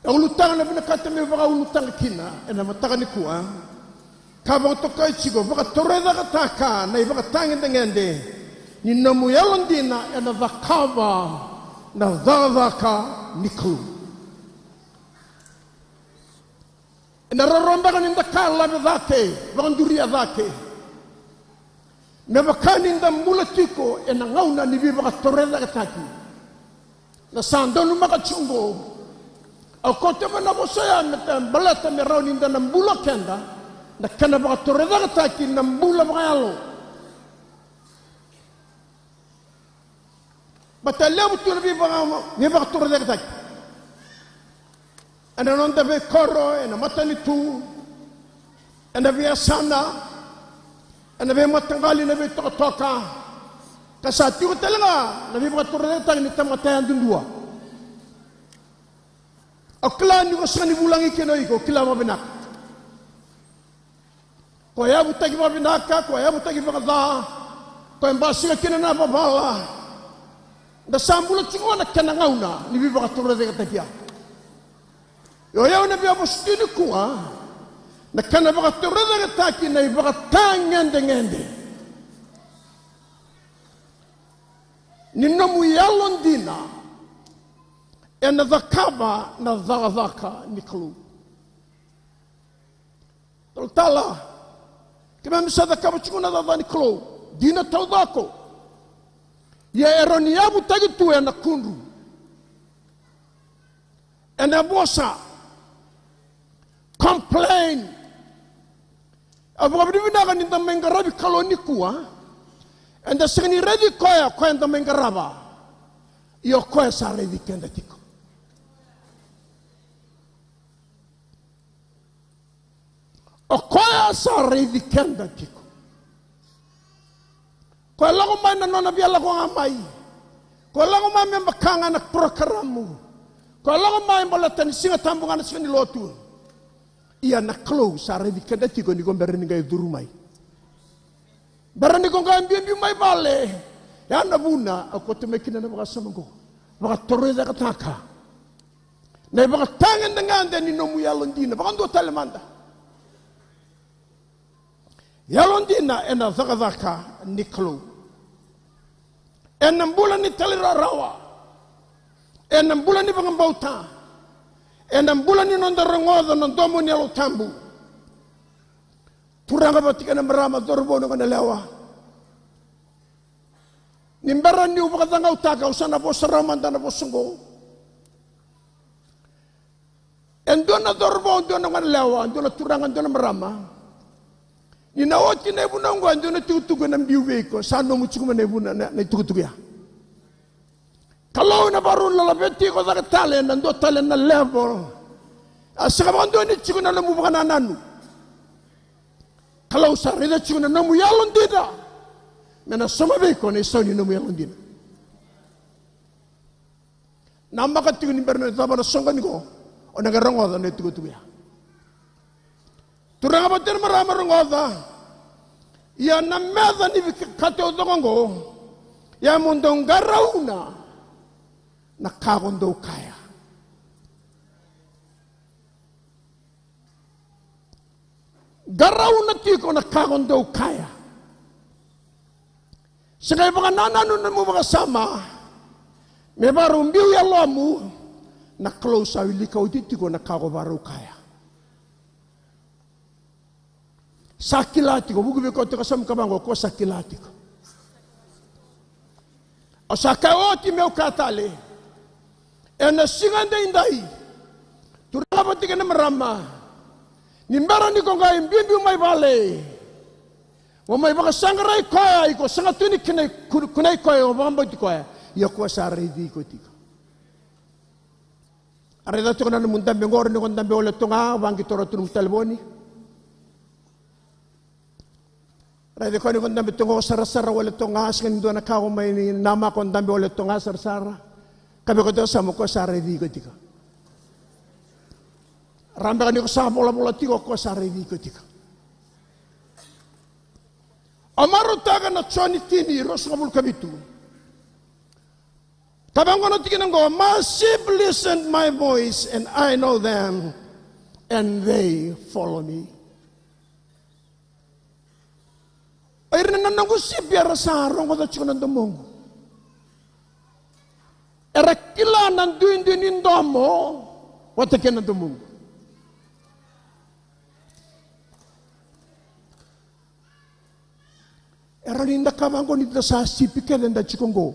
E ulutaga na vinakata meu vakaulutaga kina ena mataka nikua, ka vakatokai tiko: vakatorocaketaka na ivakatagedegede ni nomu yalodina ena cakava na cakacaka ni Kalou. Ena rarawa beka ni da ka lave cake, vakaduria cake, me vaka ni da bula tiko ena gauna ni veivakatorocaketaki. Na sa donumaka tiko oqo, au kauta mai na vosa ya me baleta me rawa ni da na bula keda na kena vakatorocaketaki na bula vakayalo. Baleta e levu tu na veivaka-, veivakatorocaketaki ena noda veikoro, ena matanitu, ena veiyasana, ena veimataqali, na veitokatoka, ka sa tiko tale ga na veivakatorocaketaki ni tamata yadudua. Au kila ni ko sega ni vulagi kina o iko, au kila vakavinaka. Ko yavutaki vakavinaka, ko yavutaki vakaca, ko e basika kina na vavala. Da sa bula tiko na kena gauna ni veivakatorocaketaki ya. Io, o yau na via vosa tu nikua na kena vakatorocaketaki na ivakatagedegede ni nomu yalodina ena cakava na cakacaka ni Kalou. Talatala, keimami sa cakava tiko na cakacaka ni Kalou, dina taucoko. Ia e rawa ni yavutaki tu ena kudru, ena vosa, complain. Au vakavinavinaka ni da mai qaravi Kalou nikua. Eda sega ni raici koya, koya eda mai qarava. Ia o koya sa raici keda tiko. O koya sa raici keda tiko. Ko e lako mai na nona via lako ga mai. Ko e lako mai me vaka ga na porokaramu. Ko e lako mai baleta ni Siga Tabu ga na siga ni lotu. Ia na Kalou sa raici keda tiko ni ko bera ni qai curu mai. Bera ni ko qai biubiu mai vale. Ya na vuna au kauta mai kina na vakasama oqo. Vakatorocaketaka na ivakatagedegede ni nomu yalodina. Vakadua tale mada. Yalodina ena cakacaka ni Kalou. Ena bula ni talairawarawa. Ena bula ni vakabauta. Ena bula ni noda rogoca na domo ni Yalo Tabu. Turaga vata kei na marama, cauravou, na goneyalewa. Ni bera niu vakacagautaka, au sa na vosa rawa mada na vosa oqo. E dua na cauravou, dua na goneyalewa, dua na turaga, dua na marama. Ni na oti na ivunau oqo, e dua na itukutuku ena biu vei iko, sa nomu tiko mai na ivuna, na, na itukutuku ya. Kalou ena vakarau ni laveti iko cake tale ena dua tale na level. A sega vakadua ni tiko na nomu vakanananu. Kalou sa raica tiko na nomu yalodina. Me na sauma vei iko na isau ni nomu yalodina. Namaka tiko ni bera ni cava na soqoni qo, o na qai rogoca na itukutuku ya. Turaga vata kei na marama, rogoca. Ia na meca ni veika taucoko oqo, ia mo dou qarauna na ka ko dou kaya. Qarauna tiko na ka ko dou kaya. Se qai vakanananu na nomu vakasama, me vakarau biu yalomu, na Kalou sa wilika oti tiko na ka ko vakarau kaya. Sa kila tiko, vuki vei koya tiko, sa mai kaya vaqo, ko sa kila tiko. Au sa kaya oti, meu kaya tale. Ena siga edaidai, turaga vata kei na marama, ni bera ni ko qai biubiu mai vale, mo mai vakasaqarai koya, iko sega tu ni kunei, ku-, kunei koya, o vakabauti koya. Ia o koya sa raici iko tiko. A raica tiko na nomu dabe qori, ni ko dabe wale toka ga, vaqitora tu nomu talevoni. Raica koya ni ko dabe toka qo sarasara wale toka ga, sega ni dua na ka ko mai namaka, o dabe wale toka ga sarasara. Ka vei koya tiko sa mo, koya sa raici iko tiko. Rawa beka ni ko sa volavola tiko, koya sa raici iko tiko. Au marautaka na Joni tini, ruasagavulu ka vitu. Ka vaqo na tikina qo, "My sheep listen my voice, and I know them, and they follow me." O ira na noqu sipi era sa rogoca tiko na domoqu. Era kila na duidui ni domo vata kei na domoqu. Era ni da ka vaqo ni da sa sipi kece da tiko qo.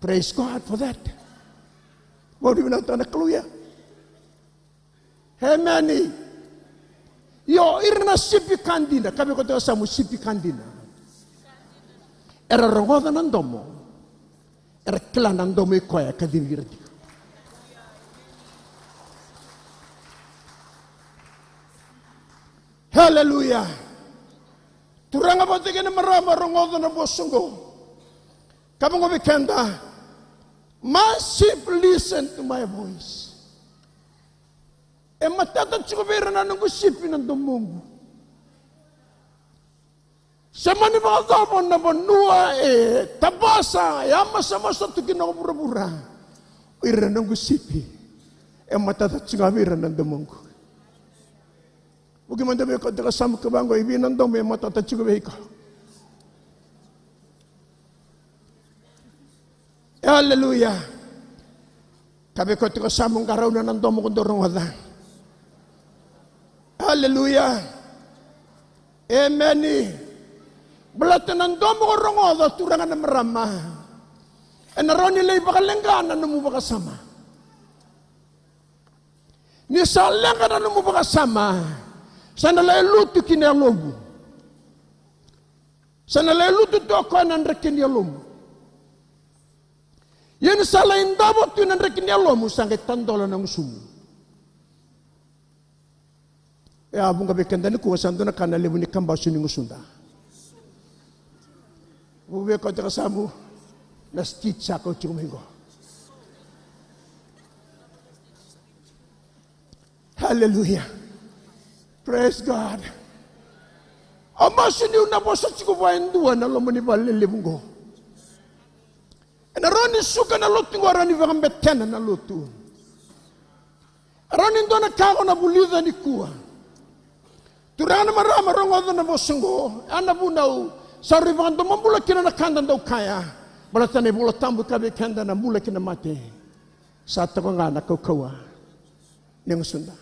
Praise God for that. Vau ni vinaka na Kalou ya. Emeni. Io, ira na sipi ka dina, ka vei koto sa mu sipi ka dina. Era rogoca na domo. Era kila na domo i koya ka civi ira tiko. Haleluya. Turaga vata kei na marama, rogoca na vosa oqo. Ka vaqo vei keda, "My sheep listen to my voice." E matata tiko vei ira na noqu sipi na domoqu. Se mani vakacava na vanua e tabasa, e amasamasa tu kina o vuravura, o ira na noqu sipi, e matata tiko ga vei ira na domoqu. Vuki mada vei iko, tiko sa mu ka vaqo, i vei na domo e matata tiko vei iko? Aleluya. Ka vei iko tiko sa mu qarauna na domo ko dou rogoca. Aleluya. Emeni. Baleta na domo ko rogoca, turaga na marama, ena rawa ni lai vakaleqa na nomu vakasama. Ni sa leqa na nomu vakasama, sa na lai lutu ki na yalomu. Sa na lai lutu tu o koya na draki ni yalomu. Ia ni sa lai davo tu na draki ni yalomu, sa qai tadola na gusumu. E a vuqa vei keda nikua sa dua na ka na levu ni kabasu ni gusuda. Vuki vei iko, tiko sa mu, na stitch sa kau tiko mai qo. Haleluya. Praise God. Au masu niu na vosa tiko vua e dua na loma ni vale lelevu qo. Ena rawa ni suka na lotu qo, rawa ni vakabetena na lotu. Rawa ni dua na ka ko na vulica nikua. Turaga na marama, rogoca na vosa qo. A na vunau sa rui vakadomobula kina na ka da dau kaya. Baleta na iVola Tabu ka vei keda na bula kei na mate sa toka ga na kaukauwa ni gusuda.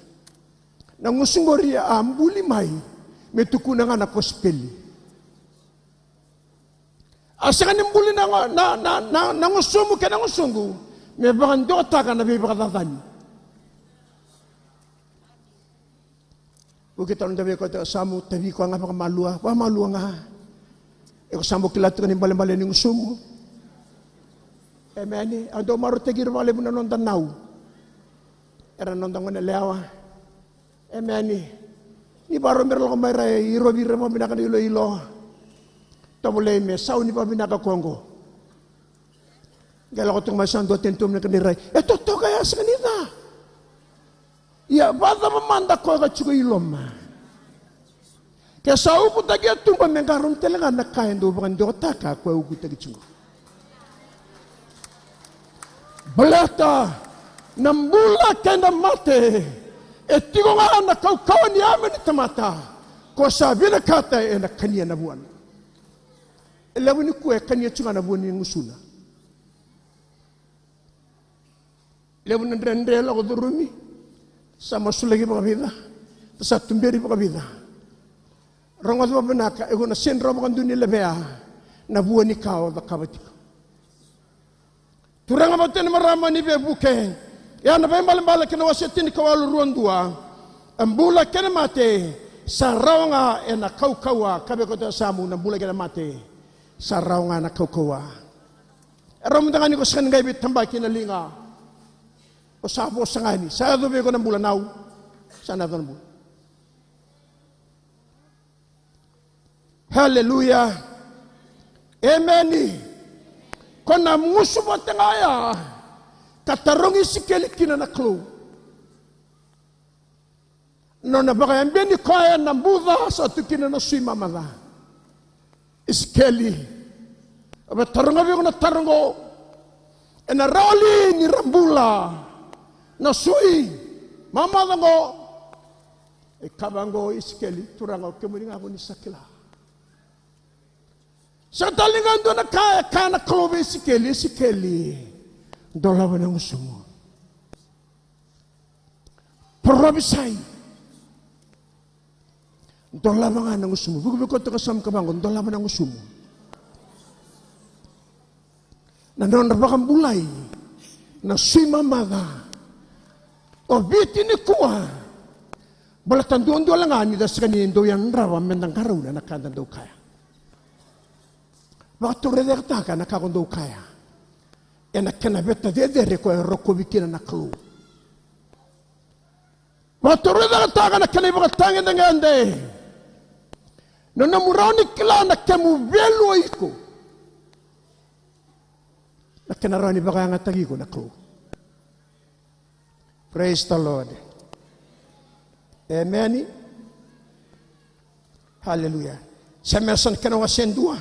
Na gusu qori a buli mai me tukuna ga na kosipeli. A sega ni buli na, na, na, na, na gusumu kei na gusuqu me vakadewataka na veivakacacani. Vuki tale mada vei koya tiko sa mu, tavi koya ga vakamalua, vakamalua ga. Iko sa bau kila tiko ni balebale ni gusumu. Emeni. Au dau marautaki ira vakalevu na noda nau. Era na noda gone yalewa. Emeni. Ni vakarau me ra lako mai ra irovi ira vakavinaka na iloilo. Tovolei me sau ni vakavinaka koya oqo. Qai lako toka mai sa dua tani tu mai na kena irai. E totoka ya, sega ni ca. Ia vakacava mada koya ka tiko i loma? Ke sa ukutaki e tuba me qarauni tale ga na ka e dau vakadewataka koya ukutaki tiko. Baleta na bula kei na mate e tiko ga na kaukauwa ni yame ni tamata ko sa vinakata ena kania na vuana. E levu nikua e kania tiko ga na vua ni gusuna. Levu na dredre lako curumi. Sa masulaki vakavica, sa tuberi vakavica. Rogoca vakavinaka, iko na sega ni rawa vakadua ni levea na vua ni ka o cakava tiko. Turaga vata kei na marama ni veivuke, ia na Vakaibalebale kei na wase tinikawalu, rua dua. A bula kei na mate sa rawa ga ena kaukauwa. Ka vei koya tiko sa mu, na bula kei na mate sa rawa ga ena kaukauwa. E rawa mada ga ni ko sega ni qai veitabaki na liga. O sa vosa ga ni sa yaco vei iko na bula nau. Sa na yaco na bula. Haleluya. Emeni. Ko na gusu vata ga ya ka tarogi Isikeli kina na Kalou. Nona vakayabeni koya na buca sa tu kina na sui mamaca. Isikeli, au via taroga vei iko na taro oqo. Ena rawa li ni ra bula na sui mamaca oqo? E kaya vaqo o Isikeli, Turaga, o kemuni ga ko ni sa kila. Sega tale ni dua na ka e kaya na Kalou vei Isikeli, Isikeli, dolava na gusumu. Parofisai. Dolava ga na gusumu. Vukivuki koto ka sauma ka vaqo, dolava na gusumu. Na nodra vakabulai na sui mamaca o Viti nikua. Baleta duadua le ga ni da sega ni dau yadrava me da qarauna na ka da dau kaya. Vakatorocaketaka na ka ko dau kaya ena kena veta cecere ko e rokovi kina na Kalou. Vakatorocaketaka na kena ivakatagedegede. Na nomu rawa ni kila na kemu value o iko, na kena rawa ni vakayagataki iko na Kalou. Praise the Lord. Emeni. Haleluya. Semesa na kena wase dua,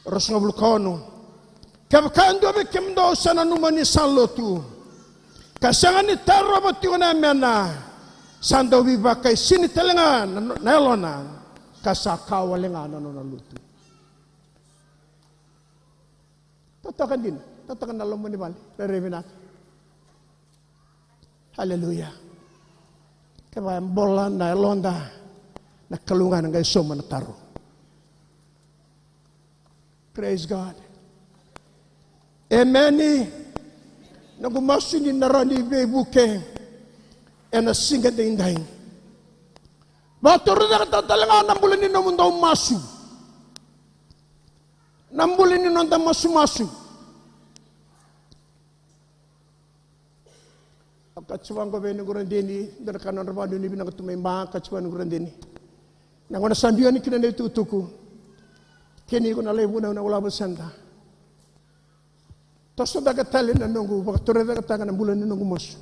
ruasagavulu ka ono. Kevaka e dua vei kemudou sa nanuma ni sa lotu ka sega ni tarova tiko na yamena, sa dau veivakaisini tale ga na, na yalona, ka sa ka wale ga na nona lotu. Totoka dina, totoka na loma ni vale, rairai vinaka. Haleluya. Kevaka e bola na yaloda, na Kalou ga na qai sauma na taro. Praise God. Emeni. Noqu masu ni na rawa ni veivuke ena siga daidai. Vakatorocaketaka tale ga na bula ni nomudou masu. Na bula ni noda masumasu. Au kaya tiko vaqo vei noqu radini, dua na ka nodra vakanuinui vinaka tu mai Ba, au kaya tiko vei noqu radini. Na gauna sa biu yani kina na itukutuku, kei ni iko na lai vunau na All Harvest Centre. Toso cake tale na noqu vakatorocaketaka na bula ni noqu masu.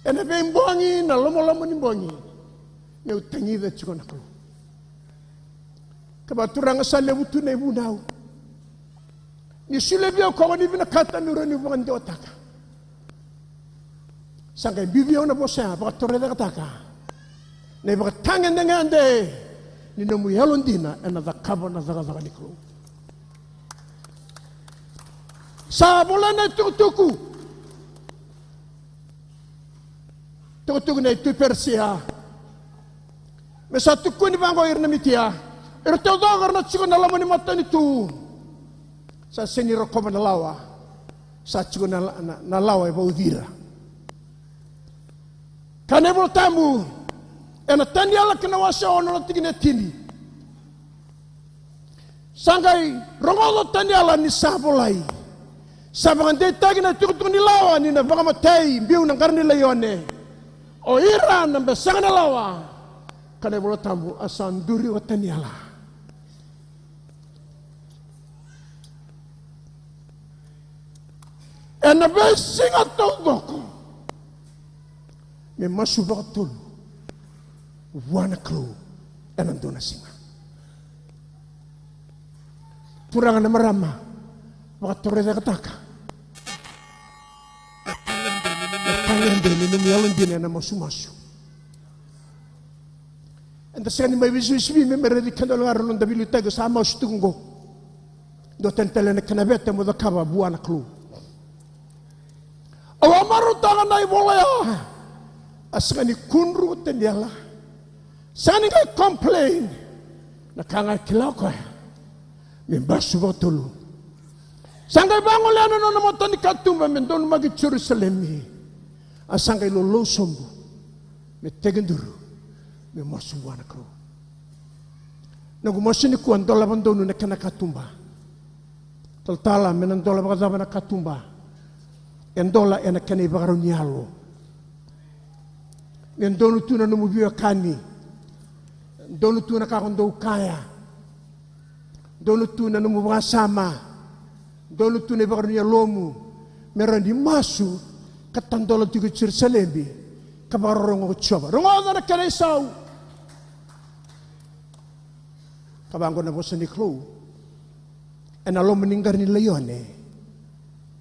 Ena veibogi, na lomaloma ni bogi, meu tagica tiko na Kalou. Kevaka Turaga sa levu tu na ivunau, ni solia vei au, au ni vinakata meu rawa ni vakadewataka. Sa qai biu vei au na vosa ya, vakatorocaketaka na ivakatagedegede ni nomu yalodina ena cakava na cakacaka ni Kalou. Sa volai na itukutuku, tukutuku nei Tui Perisia, me sa tukuni vaqo ira na Mitia, ira taucoko era na tiko na loma ni matanitu, sa sega ni rokova na lawa, sa tiko na, na, na lawa e vauci ira. Kaya na iVola Tabu ena Taniela kei na wase ono na tikina e tini. Sa qai rogoca o Taniela ni sa volai, sa vakadeitaki na itukutuku ni lawa ni na vakamatei biu na qara ni laione o ira na besega na lawa. Kaya na iVola Tabu, a sa duri o Taniela. Ena veisiga taucoko me masu vakatolu vua na Kalou ena dua na siga. Turaga, na marama, vakatorocaketaka na talede ni nomu yalodina ena masumasu. Eda sega ni mai veisivisivi me, me raici keda wale ga na noda veiliutaki, sa masu tiko oqo. Duatani tale na kena veta mo cakava vua na Kalou. Au a marautaka na ivola ya. A sega ni kudru o Taniela. Sega ni qai complain. Na ka ga e kila o koya, me masu vakatolu. Sa qai vagolea na nona matanikatuba me donumaki Jerusalemi. A sa qai lolou sobu me tekiduru me masu vua na Kalou. Noqu masu nikua, dolava donu na kena katuba. Talatala, me na dola vakacava na katuba? E dola ena kena ivakarau ni yalo. Me donu tu na nomu veiwekani. Donu tu na ka ko dou kaya. Donu tu na nomu vakasama. Donu tu na ivakarau ni yalomu. Me rawa ni masu ka tadola tiko i Jerusalemi, ka vakarorogo ko Jiova. Rogoca na kena isau. Ka vaqo na vosa ni Kalou. Ena loma ni qara ni laione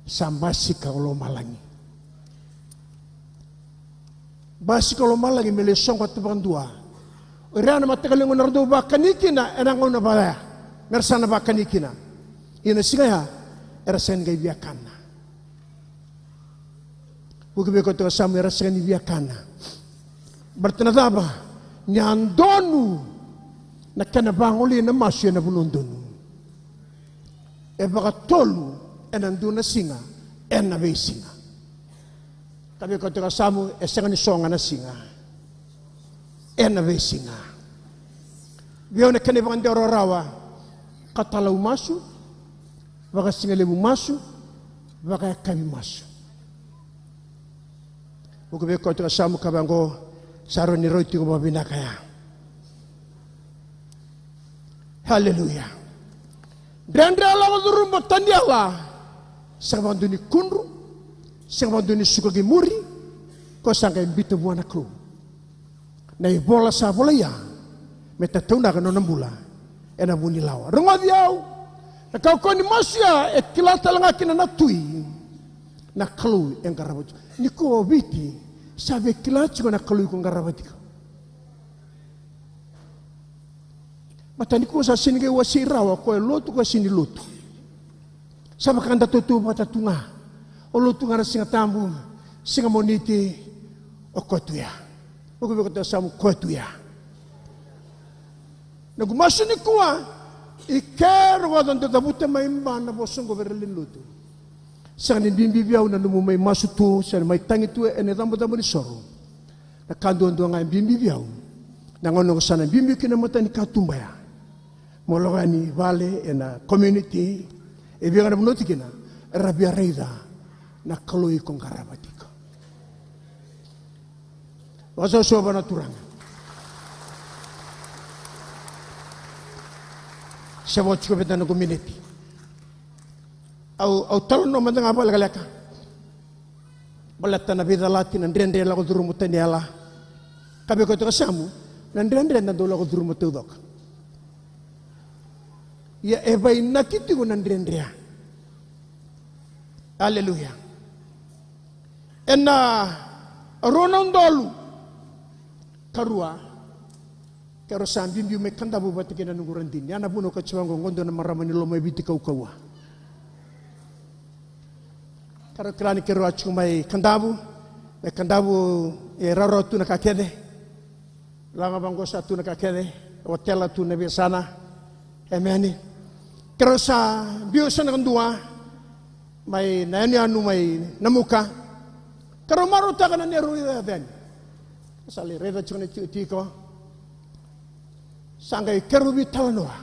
sa basika o lomalagi. Basika o lomalagi me lai soqota vakadua o ira na mataqali gauna era dau vakani kina ena gauna vaya me ra sa na vakani kina. Ia na siga ya era sega ni qai via kana. Vuki vei koya tiko yasamu, era sega ni via kana. Baleta na cava? Ni a donu na kena vagolei na masu ena vanua donu. E vakatolu ena dua na siga ena veisiga. Ka vei koya tiko yasamu, e sega ni so ga na siga, ena veisiga. Vei au na kena ivakadewa rawarawa, katalau masu, vakasigalevu masu, vakayakavi masu. Vuki vei koya tiko yasamu, ka vaqo, sa rawa ni rauti iko vakavinaka ya. Haleluya. Dredre a lako curuma o Taniela. Sega vakadua ni kudru, sega vakadua ni suka ki muri, ko sa qai biuta vua na Kalou. Na ivola sa volai ya me tataunaka na nona bula ena vu ni lawa. Rogoci au, na kaukauwa ni masu ya e kila tale ga kina na tui. Na Kalou e qarava tiko. Nikua o Viti sa via kila tiko na Kalou iko qarava tiko. Baleta nikua sa sega ni qai wasei rawa o koya e lotu, o koya sega ni lotu. Sa vaka da tautauvata tu ga. O lotu ga na Siga Tabu, siga Moniti, o koya tu ya. O koya vei koya tiko yasamu, o koya tu ya. Noqu masu nikua, i ke rogoca, dou cavuta mai Ba na vosa oqo vei ira na lewe ni lotu. Sega ni bibi vei au na nomu mai masu tu, sega ni mai tagi tu ena icabocabo ni soro. Na ka duadua ga e bibi vei au, na gauna ko sa na biubiu kina na matanikatuba ya, mo lako yani vale ena community, e vei ga na vanua o tiko kina, era via raica na Kalou iko qarava tiko. Vakasausaua vua na Turaga. Se vo tiko vei da na noqu miniti. Au, au talanoa mada ga vakalekaleka baleta na veicalati, na dredre e lako curuma o Taniela. Ka vei koya tiko yasamu, na dredre eda dau lako curuma taucoko. Ia e vainaki tiko na dredre ya. Aleluya. Ena rua na udolu ka rua, keirau sa biubiu mai Kadavu vata kei na noqu radini. Ya na vuna au kaya tiko vaqo, qo dua na marama ni loma e Viti kaukauwa. Keirau kila ni keirau a tiko mai Kadavu, mai Kadavu e rawarawa tu na ka kece. Laga vaqo sa tu na ka kece, otela tu na veiyasana. Emeni. Keirau sa biu sa na kadua mai na yanuyanu mai Namuka. Keirau marautaka na neirau yaco yani. Sa lai raica tiko na itikotiko. Sa qai keirau veitalanoa.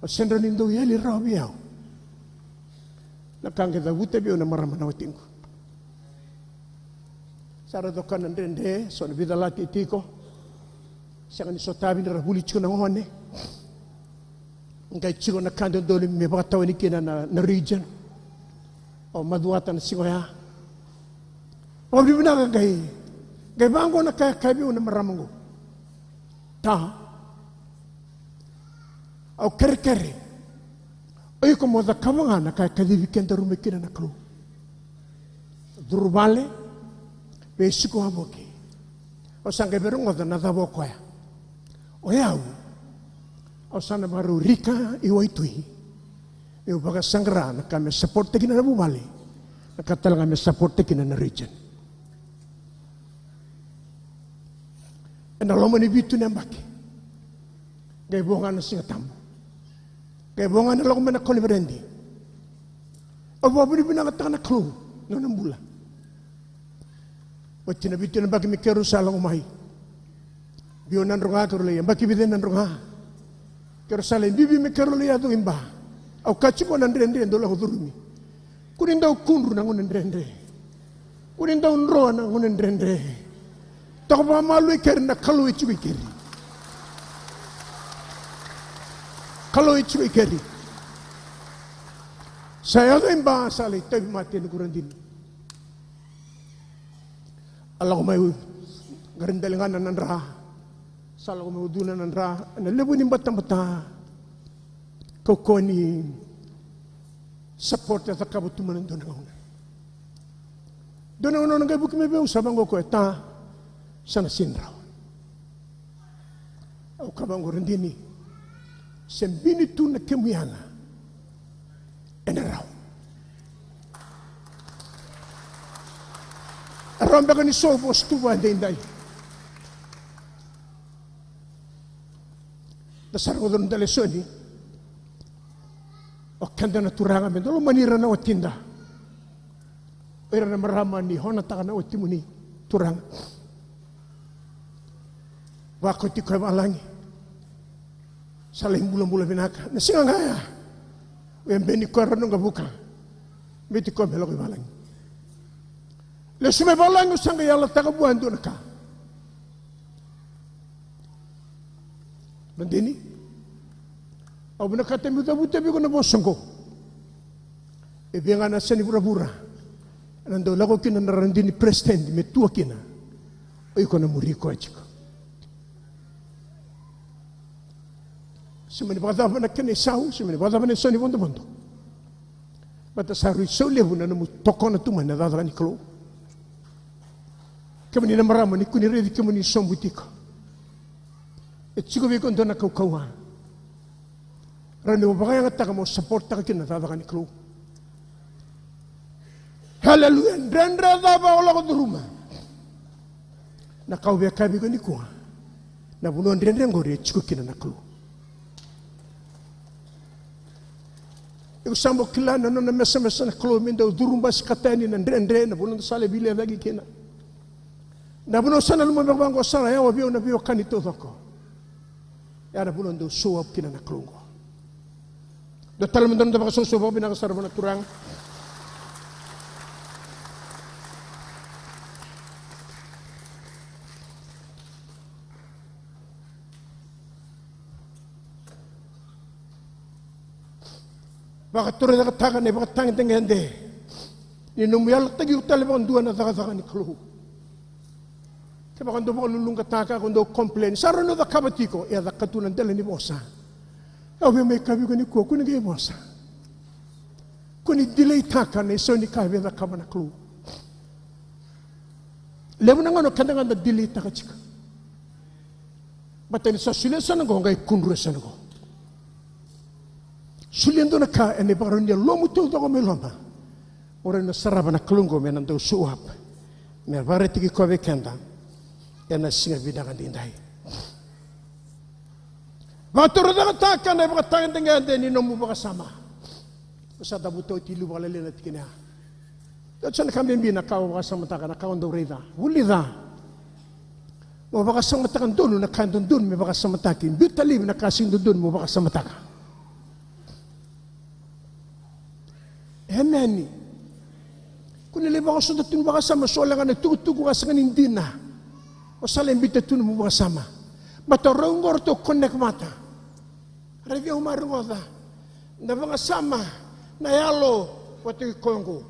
O se dra ni dau yali rawa vei au. Na ka qai cavuta vei au na marama na watiqu. Sa ra coka na dredre, so na veicalati e tiko. Sega ni sotavi ni ra vuli tiko na gone. Qai tiko na ka dodonu me vakatawani kina na, na region. Au macuata na siga oya. Au vivinaqa qai, qai vaqo na ka e kaya vei au na marama qo. Ta. Au kerekere. O iko mo cakava ga na ka e kacivi keda ru mai kina na Kalou. Curu vale, veisiko wavoki. Au sa qai veirogoca na cava o koya. O yau, au sa na vakarau rika i waitui. Meu vakasaqara na ka me saporitaki na vuvale. Na ka tale ga me saporitaki na region. Ena loma ni vitu na yabaki. Qai vo ga na Siga Tabu. Qai vo ga na lako mai na koniferedi. Au vakavinavinakataka na Kalou na nona bula. Oti na vitu na yabaki me keirau sa lako mai. Biu Nadroga, keirau lai yabaki vica e Nadroga. Keirau sa lai biubiu me keirau lai yaco i Ba. Au kaya tiko na dredre dau lako curumi. Kua ni dau kudru na gauna dredre. Kua ni dau dro na gauna dredre. Toka vakamalua i keri, na Kalou e tiko i keri. Kalou e tiko i keri. Sa yaco i Ba, sa lai tauvimate na noqu radini. A lako mai u, qari daliga na Nadra. Sa lako mai ucuna na Nadra ena levu ni batabata. Kaukauwa ni support e cakava tu mai na dua na gauna. Dua na gauna na qai vuki mai vei au sa vaqo koya, ta, sa na sega ni rawa. Au kaya vaqo, Radini, se bini tu na kemu yaga, ena rawa. E rawa beka ni so vosa tu vakaedaidai. Da sa rogoca na noda lesoni. O keda na turaga, meda lomani ira na watida. O ira na marama, ni honataka na watimuni, turaga. Vakoti koya e valagi. Sa lai bulabula vinaka na siga ga ya. O yabeni koya, rau na qai vuka. Meti koya me lako i valagi. Lesu mai valagi, au sa qai yalataka vua e dua na ka. Radini, au vinakata meu cavuta vei iko na vosa oqo. E vei ga na yasa ni vuravura ena dau lako kina na radini president me tua kina, o iko na muri koya tiko. Se mani vakacava na kena isau, se mani vakacava na isau ni vodovodo, baleta sa rui sau levu na nomu tokona tu mai na cakacaka ni Kalou. Kemuni na marama, ni kua ni raici kemuni sobu tiko. E tiko vei iko dua na kaukauwa. Rawa ni o vakayagataka mo supporttaka kina na cakacaka ni Kalou. Haleluya. Dredre cava o lako curuma? Na ka au via kaya vei iko nikua, na vanua dredre oqori e tiko kina na Kalou. Iko sa bau kila na nona mesamesa na Kalou me dau curubasikata yani na dredre, na vanua da sa lai veilecayaki kina. Na vanua sa nanuma vaqo sara, e yawa vei au na veiwekani taucoko. Ya na vanua dau show up kina na Kalou oqo. Dua tale mada na noda vakasoso vakavinaka sara vua na Turaga. Vakatorocaketaka na ivakatagedegede ni nomu yalataki iko tale vakadua na cakacaka ni Kalou. Kevaka o dau vakaluluqataka, o dau complain, sa rawa ni o cakava tiko, ia caka tu na dela ni vosa. Au via mai kaya vei iko nikua, kua ni qai vosa. Kua ni delaytaka na isau ni ka e via cakava na Kalou. Levu na gauna keda ga da delaytaka tiko. Baleta ni sa solia sara na qo, qai kudrua sara na qo. Solia e dua na ka ena ivakarau ni yalomu taucoko mai loma. Mo rawa ni o sarava na Kalou oqo me na dau show up, me vakaraitaki koya vei keda ena siga vinaka edaidai. Vakatorocaketaka na ivakatagedegede ni nomu vakasama. Au sa cavuta oti e liu vakalailai na tikina ya. Dua tiko na ka bibi na ka o vakasamataka, na ka o dau raica. Vulica. Mo vakasamataka donu na ka e dodonu me vakasamataki. Biuta laivi na ka sega ni dodonu mo vakasamataka. Emeni. Kua ni lai vakasoda tu na vakasama, so wale ga na itukutuku ka sega ni dina. O sa lai biuta tu na nomu vakasama. Baleta o rau oqo ratou connect vata. Raici au mai, rogoca. Na vakasama, na yalo vata kei koya oqo.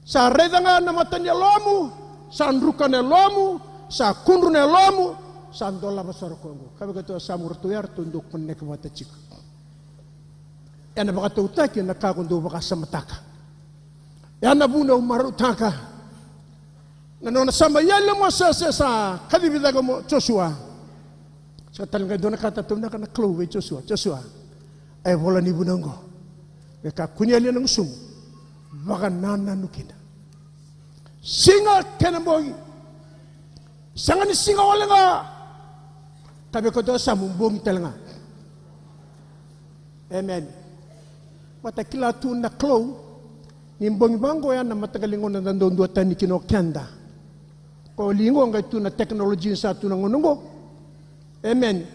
Sa raica ga na mata ni yalomu, sa druka na yalomu, sa kudru na yalomu, sa dolava sara o koya oqo. Ka vaka tu o yasamu, ratou ya ratou dau connect vata tiko. Ena vakatautaki na ka ko dau vakasamataka. Ya na vuna au marautaka na nona sema i yali o Mosese, sa kacivi cake o Mo-, Josua. Sa tale ga e dua na ka e tautaunaka na Kalou vei Josua. Josua, a ivola ni vunau oqo. Me kakua ni yalia na gusumu. Vakanananu kina. Siga kei na bogi. Sega ni siga wale ga. Ka vei koya tu o yasamu, bogi tale ga. Emeni. Baleta kila tu na Kalou ni bogi vaqo ya na mataqali gauna da dau duatani kina o keda. Ko li qo qai tu na technology sa tu na gauna qo. Emeni.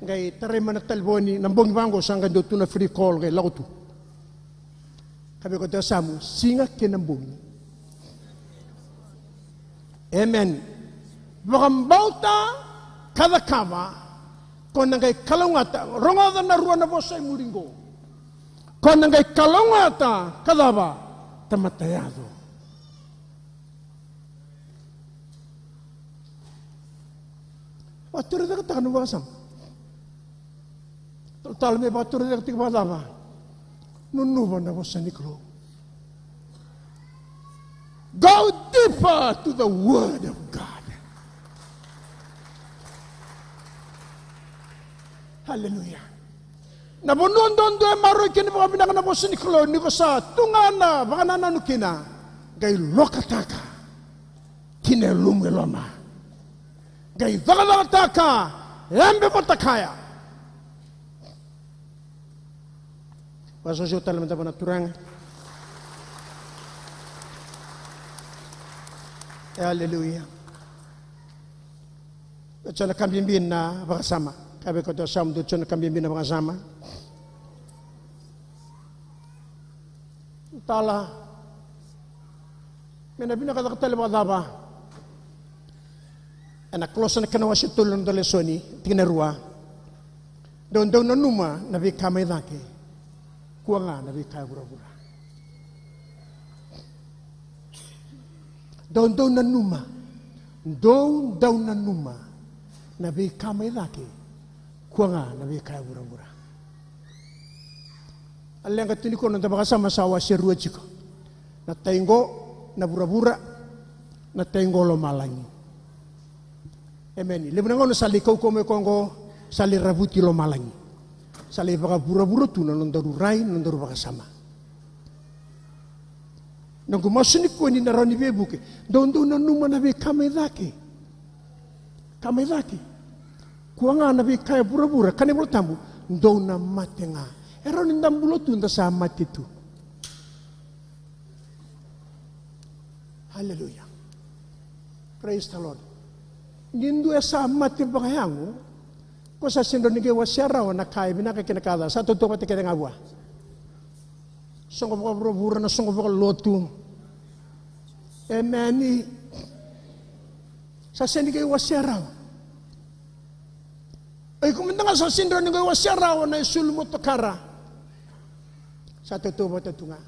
Qai tarai mai na talevoni, na bogi vaqo sa qai dau tu na free call, qai lako tu. Ka vei koya tu o yasamu, siga kei na bogi. Emeni. Vakabauta ka cakava, ko na qai kalougata. Rogoca na rua na vosa e muri qo. Ko na qai kalougata ka cava? Tamata yaco. Vakatorocaketaka na vakasama. Talo me vakatorocaketaki vakacava? Nunuva na vosa ni Kalou. Go deeper to the word of God. Hallelujah. Na vanua duadua e maroroi kina vakavinaka na vosa ni Kalou, ni ko sa tu ga na vakanananu kina, qai lokataka ki na yalomu e loma. Qai cakacakataka, yabe vata kaya. Vakasoso tale mada vua na Turaga. Aleluya. Dua tiko na ka bibi na vakasama. Ka vei koto sa mudu dua tiko na ka bibi na vakasama. Tala. Me na vinaka caka tale vakacava? Ena Kolosa na kena wase tolu na noda lesoni, tikina e rua. Dou dau nanuma na veika mai cake, kua ga na veika e vuravura. Dou dau nanuma, dou dau nanuma na veika mai cake, kua ga na veika e vuravura. A leqa tu ni ko na noda vakasama sa wase rua tiko. Na tai qo na vuravura, na tai qo lomalagi. Emeni. Levu na gauna sa lai kaukauwa mai koya qo, sa lai ravuti lomalagi. Sa lai vakavuravura tu na nodaru rai, na nodaru vakasama. Noqu masu nikua ni na rawa ni veivuke. Dou dau nanuma na veika mai cake. Ka mai cake. Kua ga na veika e vuravura, kaya na iVola Tabu, dou na mate ga. E rawa ni da bula tu da sa mate tu. Hallelujah. Praise the Lord. Ni dua e sa mate vakayago, ko sa sega ni qai wasea rawa na ka e vinaka kei na ka ca, sa tautauvata kece ga vua. Soqo vakavuravura, na soqo vakalotu. Emeni. Sa sega ni qai wasea rawa. O iko mada ga sa sega ni qai wasea rawa na isulu motokara. Sa tautauvata tu ga.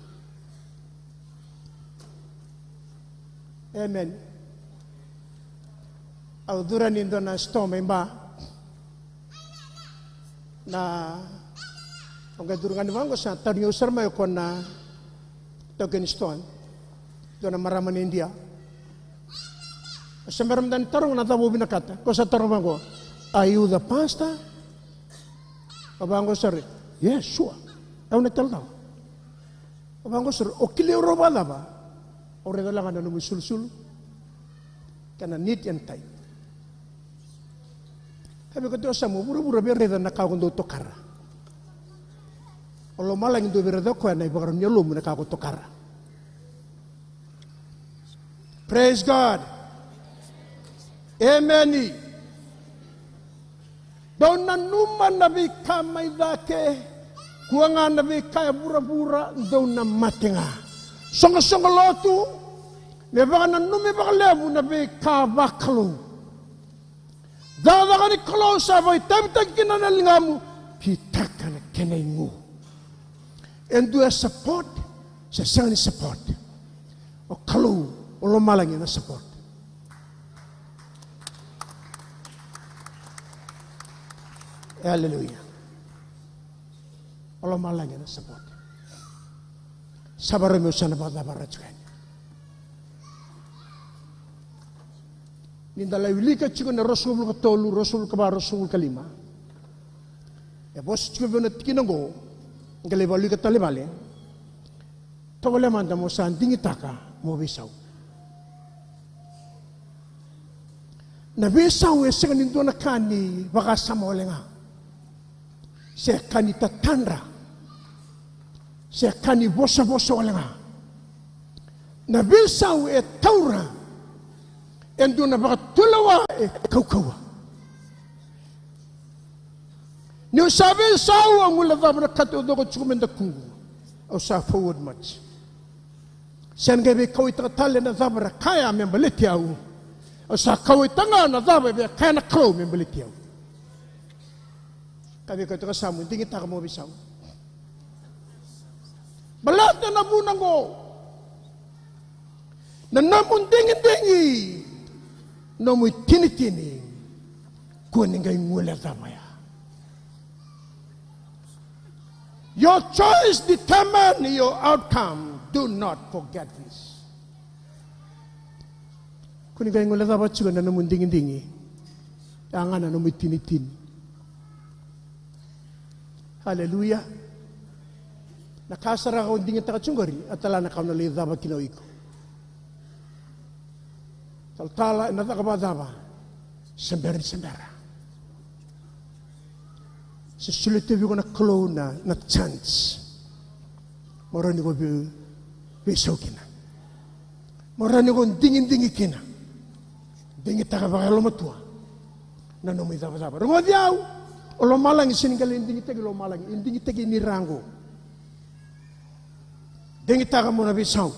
Emeni. Au curu yani dua na sitoa mai Ba. Na, au qai curu ga ni vaqo, sa tarogi au sara mai o koya na taukei ni sitoa. Dua na marama ni Idia. Au se bera mada ni taroga na cava au vinakata. Ko sa taroga vaqo, "Are you the pastor?" Au vaqo sara, "Yes, sure." Au na tale cava? Au vaqo sara, "O kilai au rau vakacava?" Au raica la ga na nomu isulusulu kei na neat and tight. Ka vei koto sa mo vuravura vei raica na ka ko dou tokara. O lomalagi dou vei raica o koya na ivakarau ni yalomu na ka ko tokara. Praise God. Emeni. Dou nanuma na veika mai cake, kua ga na veika e vuravura, dou na mate ga. Soqosoqo lotu, me vakananumi vakalevu na veika vakalou. Cakacaka ni Kalou sa vakaitavitaki kina na ligamu, kitaka na kena igu. E dua e support, se sega ni support. O Kalou, o lomalagi na support. E, aleluya. O lomalagi na support. Sa varau meu sa na vakacavara tiko yani. Ni da lai wilika tiko na ruasagavulu ka tolu, ruasagavulu ka va, ruasagavulu ka lima. E vosa tiko vei au na tikina oqo, qai lai vakalika tale i vale. Tovolea mada mo sa digitaka mo veisau. Na veisau e sega ni dua na ka ni vakasama wale ga. Se ka ni tatadra. Se ka ni vosavosa wale ga. Na veisau e taura e dua na vakatulewa e kaukauwa. Niu sa veisau, au guilecava na ka taucoko tiko me dakuqu. Au sa forward march. Sega ni qai veikauwaitaka tale na cava era kaya me baleti au. Au sa kauwaitaka ga na cava e via kaya na Kalou me baleti au. Ka vei koya tiko sa mo digitaka mo veisau. Baleta na vuna oqo. Na nomu digidigi, nomu itinitini, kua ni qai guilecava ya. Your choice determine your outcome. Do not forget this. Ko ni qai guilecava tiko na nomu digidigi, ya ga na nomu itinitini. Haleluya. Na ka sara ga o digitaka tiko qori, a tala na ka o na lai cava kina o iko. Talatala ena caka vakacava, se bera ni se bera. Se solia tu vei iko na Kalou na, na chance mo rawa ni ko vei, veisau kina. Mo rawa ni ko digidigi kina. Digitaka vakayalomatua na nomu icavacava. Rogoci au, o lomalagi sega ni qai lai digitaki lomalagi, e digitaki ni ra qo. Digitaka mo na veisau.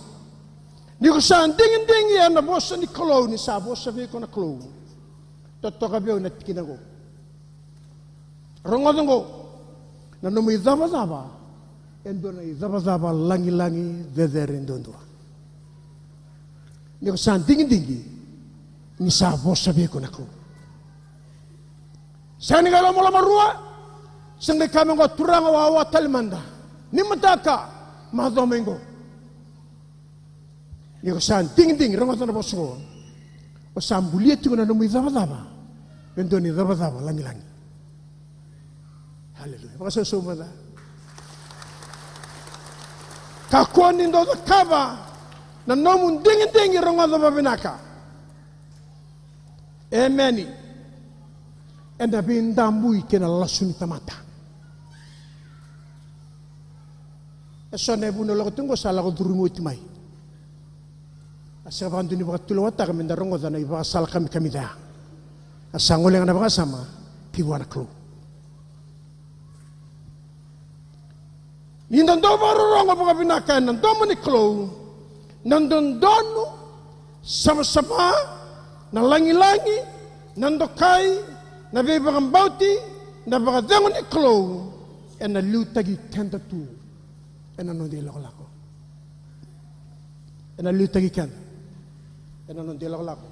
Ni ko sa digidigi ena vosa ni Kalou, ni sa vosa vei iko na Kalou. Totoka vei au na tikina qo. Rogoca qo. Na nomu icavacava e dua na icavacava lagilagi cecere duadua. Ni ko sa digidigi, ni sa vosa vei iko na Kalou. Sega ni qai lomalomarua, sega ni qai kaya mai qo, Turaga, wawa tale mada. Ni mataka, macawa mai qo. Ni ko sa digidigi, rogoca na vosa qo. O sa bulia tiko na nomu icavacava me dua na icavacava lagilagi. Haleluya. Vakasausau mada. Kakua ni dau cakava na nomu digidigi, rogoca vakavinaka. Emeni. Ena veidabui kei na lasu ni tamata. E so na ivunau lako tiko qo sa lako curumi oti mai. A sega vakadua ni vakatulewataka meda rogoca na ivakasala kamikamica ya. A sa gole ga na vakasama ki vua na Kalou. Ni da dau vakarorogo vakavinaka ena domo ni Kalou, na dodonu, savasava, na lagilagi, na dokai, na veivakabauti, na vakacegu ni Kalou, ena liutaki keda tu ena noda ilakolako. Ena liutaki keda ena noda ilakolako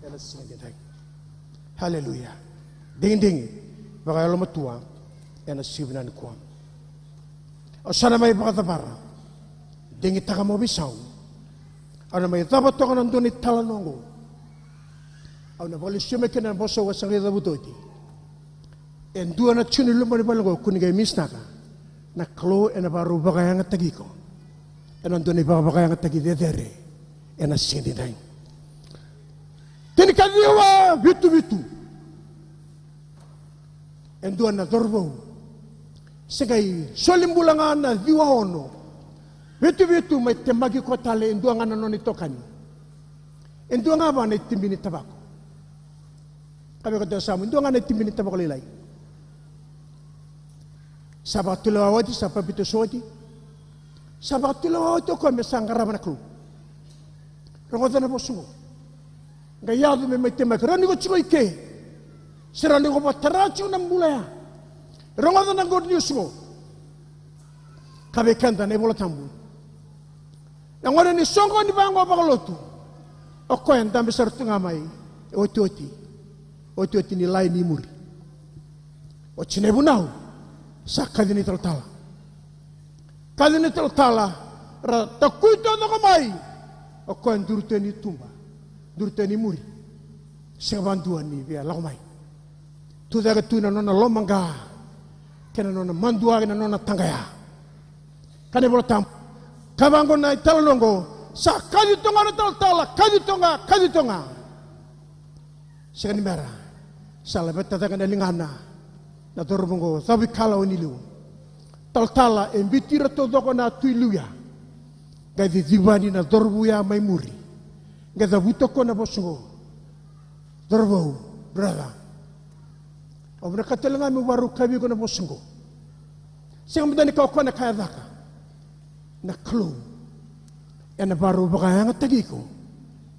ena siga edaidai. Haleluya. Digidigi vakayalomatua ena siga vinaka nikua. Au sa na mai vakacavara. Digitaka mo veisau. Au na mai cava toka na dua na italanoa oqo. Au na vakalesuya mai kina na vosa au a sa qai cavuta oti. E dua na tiko ni loma ni vale oqo ko ni qai misnaka. Na Kalou ena vakarau vakayagataki iko ena dua na ivakavakayagataki cecere ena siga edaidai. Tinikaciwa vitu vitu. E dua na cauravou se qai soli bula ga na ciwa ono. Vitu vitu mai temaki koya tale e dua ga na nona itokani. E dua ga vua na itibi ni tavako. Ka vei koya tale sa mu, e dua ga na itibi ni tavako lailai. Sa vakatulewa oti, sa papitaiso oti. Sa vakatulewa oti o koya me sa qarava na Kalou. Rogoca na vosa oqo. Qai yaco me mai temaki, rawa ni ko tiko i ke. Se rawa ni ko vakatara tiko na bula ya. Rogoca na good news oqo. Ka vei keda na iVola Tabu. Na gone ni soqo ni vaqo vakalotu. O koya e dabe sara tu ga mai e otioti. Otioti ni laini i muri. Oti na ivunau. Sa kaci na italatala. Kaci na italatala. Ra takui taucoko mai. O koya e duri tu yani i tuba. Duri tu yani i muri. Sega vakadua ni via lako mai. Tucake tu na nona lomaqa kei na nona madua kei na nona taqaya. Ka na iVola Tabu ka vaqo na italanoa oqo, sa kaci toga na talatala, kaci toga, kaci toga. Sega ni bera, sa laveta cake na ligana na cauravou oqo, cavuikalawa ni liu. Talatala e biuti ira taucoko na tu i liu ya. Qai cicivani na cauravou ya mai muri. Qai cavuta koya na vosa oqo. Cauravou, brother. Au vinakata tale ga meu vakarau kaya vei iko na vosa oqo. Sega mada ni ka o koya na ka e caka. Na Kalou ena vakarau vakayagataki iko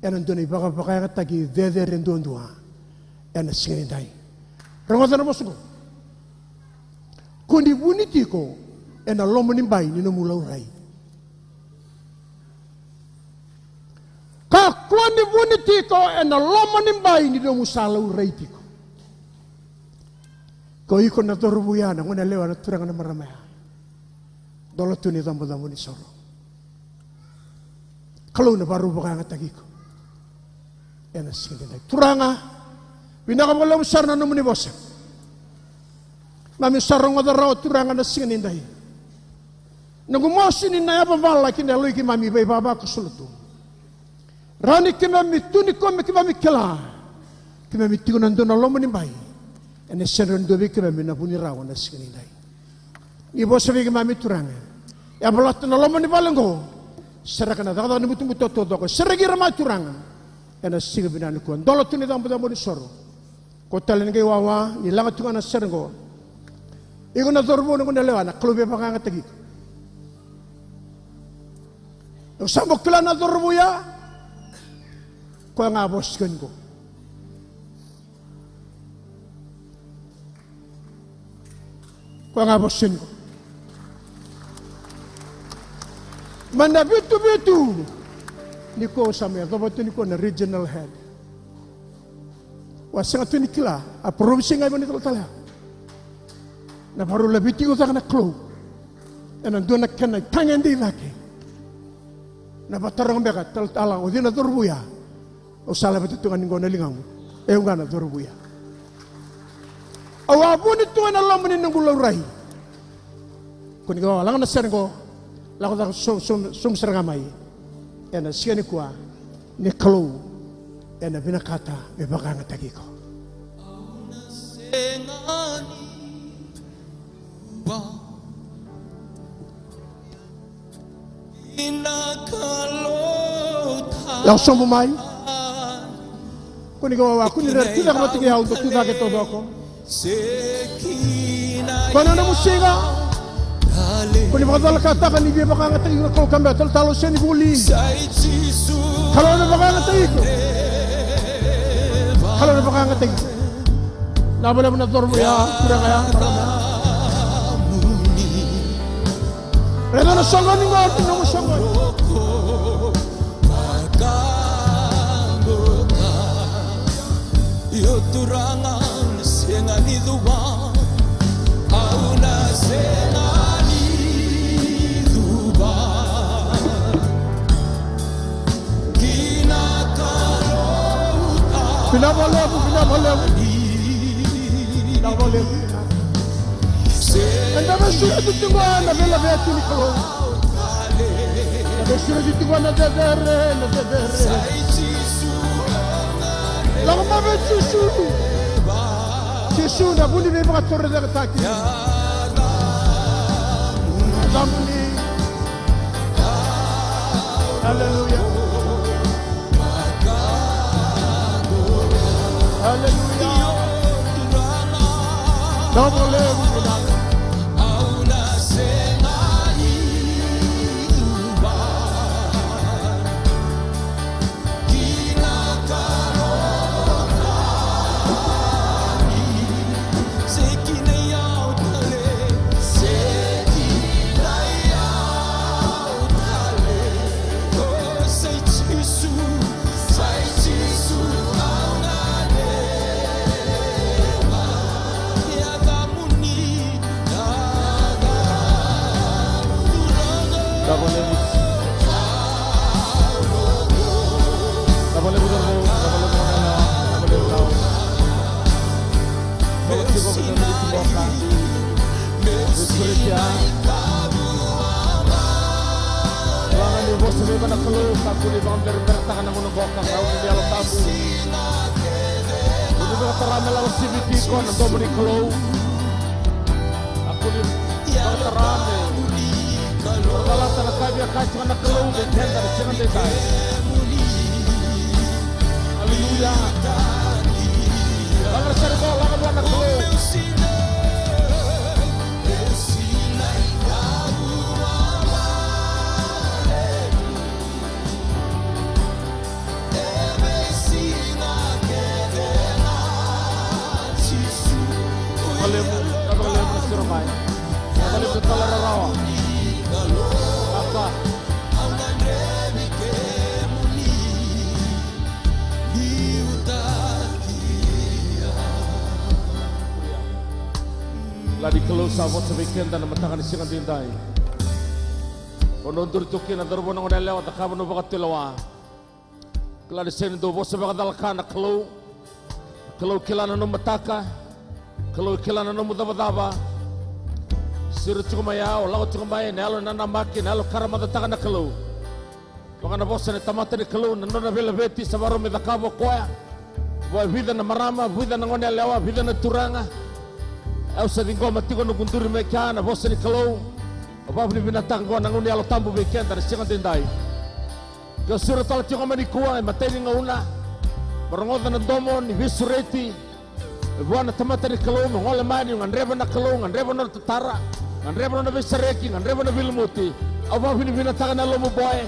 ena dua na ivakavakayagataki cecere duadua ena siga nidai. Rogoca na vosa oqo. Ko ni vuni tiko ena loma ni bai ni nomu laurai. Kakua ni vuni tiko ena loma ni bai ni nomu sa laurai tiko. Ko iko na cauravou ya, na goneyalewa, na turaga, na marama ya. Dola tu na icabocabo ni soro. Kalou na vakarau vakayagataki iko ena siga nidai. Turaga, vinaka vakalevu sara na nomuni vosa. Keimami sa rogoca rawa, Turaga, na siga nidai. Noqu mosi ni na yavavala kei na yaloi keimami, veivavakoso lotu. Rawa ni keimami tu nikua me keimami kila keimami tiko ena dua na loma ni bai ena sega ni dua vei keimami na vuni rawa na siga nidai. Ni vosa vei keimami, Turaga. Yavalata na loma ni vale oqo. Sereka na cakacaka ni butobuto taucoko. Sereki ira mai, Turaga, ena siga vinaka nikua. Dola tu na icabocabo ni soro. Ko tale ni qai wawa ni laga tu ga na sere oqo. Iko na cauravou, noqu na lewa, na Kalou veivakayagataki iko. Au sa bau kila na cauravou ya. Koya ga a vosa tiko yani qo. Koya ga a vosa yani qo. Mai na vituvitu. Nikua au sa mai yacova tu nikua na regional head. Au a sega tu ni kila, a parofisai ga vei au na italatala ya. Na vakarau laveti iko cake na Kalou ena dua na kena itagede i cake. Na vakataroga beka, talatala, o cei na cauravou ya? Au sa laveta tu ga ni qo na ligamu. E au ga na cauravou ya. Au a vuni tu ena loma ni noqu laurai. Ko ni qai laga na sere qo, lako caka, so, so, sobu sara ga mai ena siga nikua, ni Kalou ena vinakata me vakayagataki iko. Lako sobu mai. Ko ni qai wawa, ko ni rere tu cake vata kei au, dou tu cake taucoko. Ko na nomu siga. Ko ni vakacalakataka ni via vakayagataki iko na Kalou, ka beka talatala o sega ni vuli. Kalou na vakayagataki iko. Kalou na vakayagataki iko. Na vale na coro ya, kura ga ya, marama. Raica na soqoni qo, na nomu soqoni. Io Turaga, sega ni cuva, au na sega ni cuva. Kina Kalou. Vinaka vakalevu, vinaka vakalevu. Vinaka vakalevu. Eda veisureti tiko ena veilaveti ni Kalou. Eda veisureti tiko ena cecere, ena cecere. Lako mai vei Jisu. Jisu na vu ni veivakatorocaketaki. Yacamuni. Aleluya. Aleluya. Vinaka vakalevu. Turaga, ni vosa vei iko na Kalou, kakua ni vakaberaberataka na gauna oqo, ka gauna ni Yalo Tabu. Ni vakatara me lako siviti iko na domo ni Kalou. Kakua ni vakatara me calata na ka e via kaya tiko na Kalou vei keda na siga edaidai. Aleluya. Lako na sere qo, lako vua na Kalou. Vakalevu, vakalevu na siro mai. Vakalevu na tala rarawa. Apa. Ladi Kalou sa vosa vei keda na mataka ni siga edaidai. O na duri tu kina, cauravou, na goneyalewa, cakava na vakatulewa. Kila ni sega ni dau vosa vakacalaka na Kalou. Kalou kila na nomu mataka. Kalou kila na nomu cavacava. Siro tiko mai ya, o lako tiko mai ena yalo nanamaki, na yalo karamacataka na Kalou. Vaka na vosa ni tamata ni Kalou, na nona veilaveti sa vakarau me cakava o koya. Vua e vica na marama, vica na goneyalewa, vica na turaga. Au sa ciqoma tiko noqu duri mai kea na vosa ni Kalou. Au vakavinavinakataka oqo na gauna ni Yalo Tabu vei keda na siga daidai. Ke o siro tale tiko mai nikua e matai ni gauna, mo rogoca na domo ni veisureti. E vua na tamata ni Kalou me gole mai ni gadreva na Kalou, gadreva na nona tatara, gadreva na nona veisereki, gadreva na veilumuti. Au vakavinavinakataka na yalomu boy.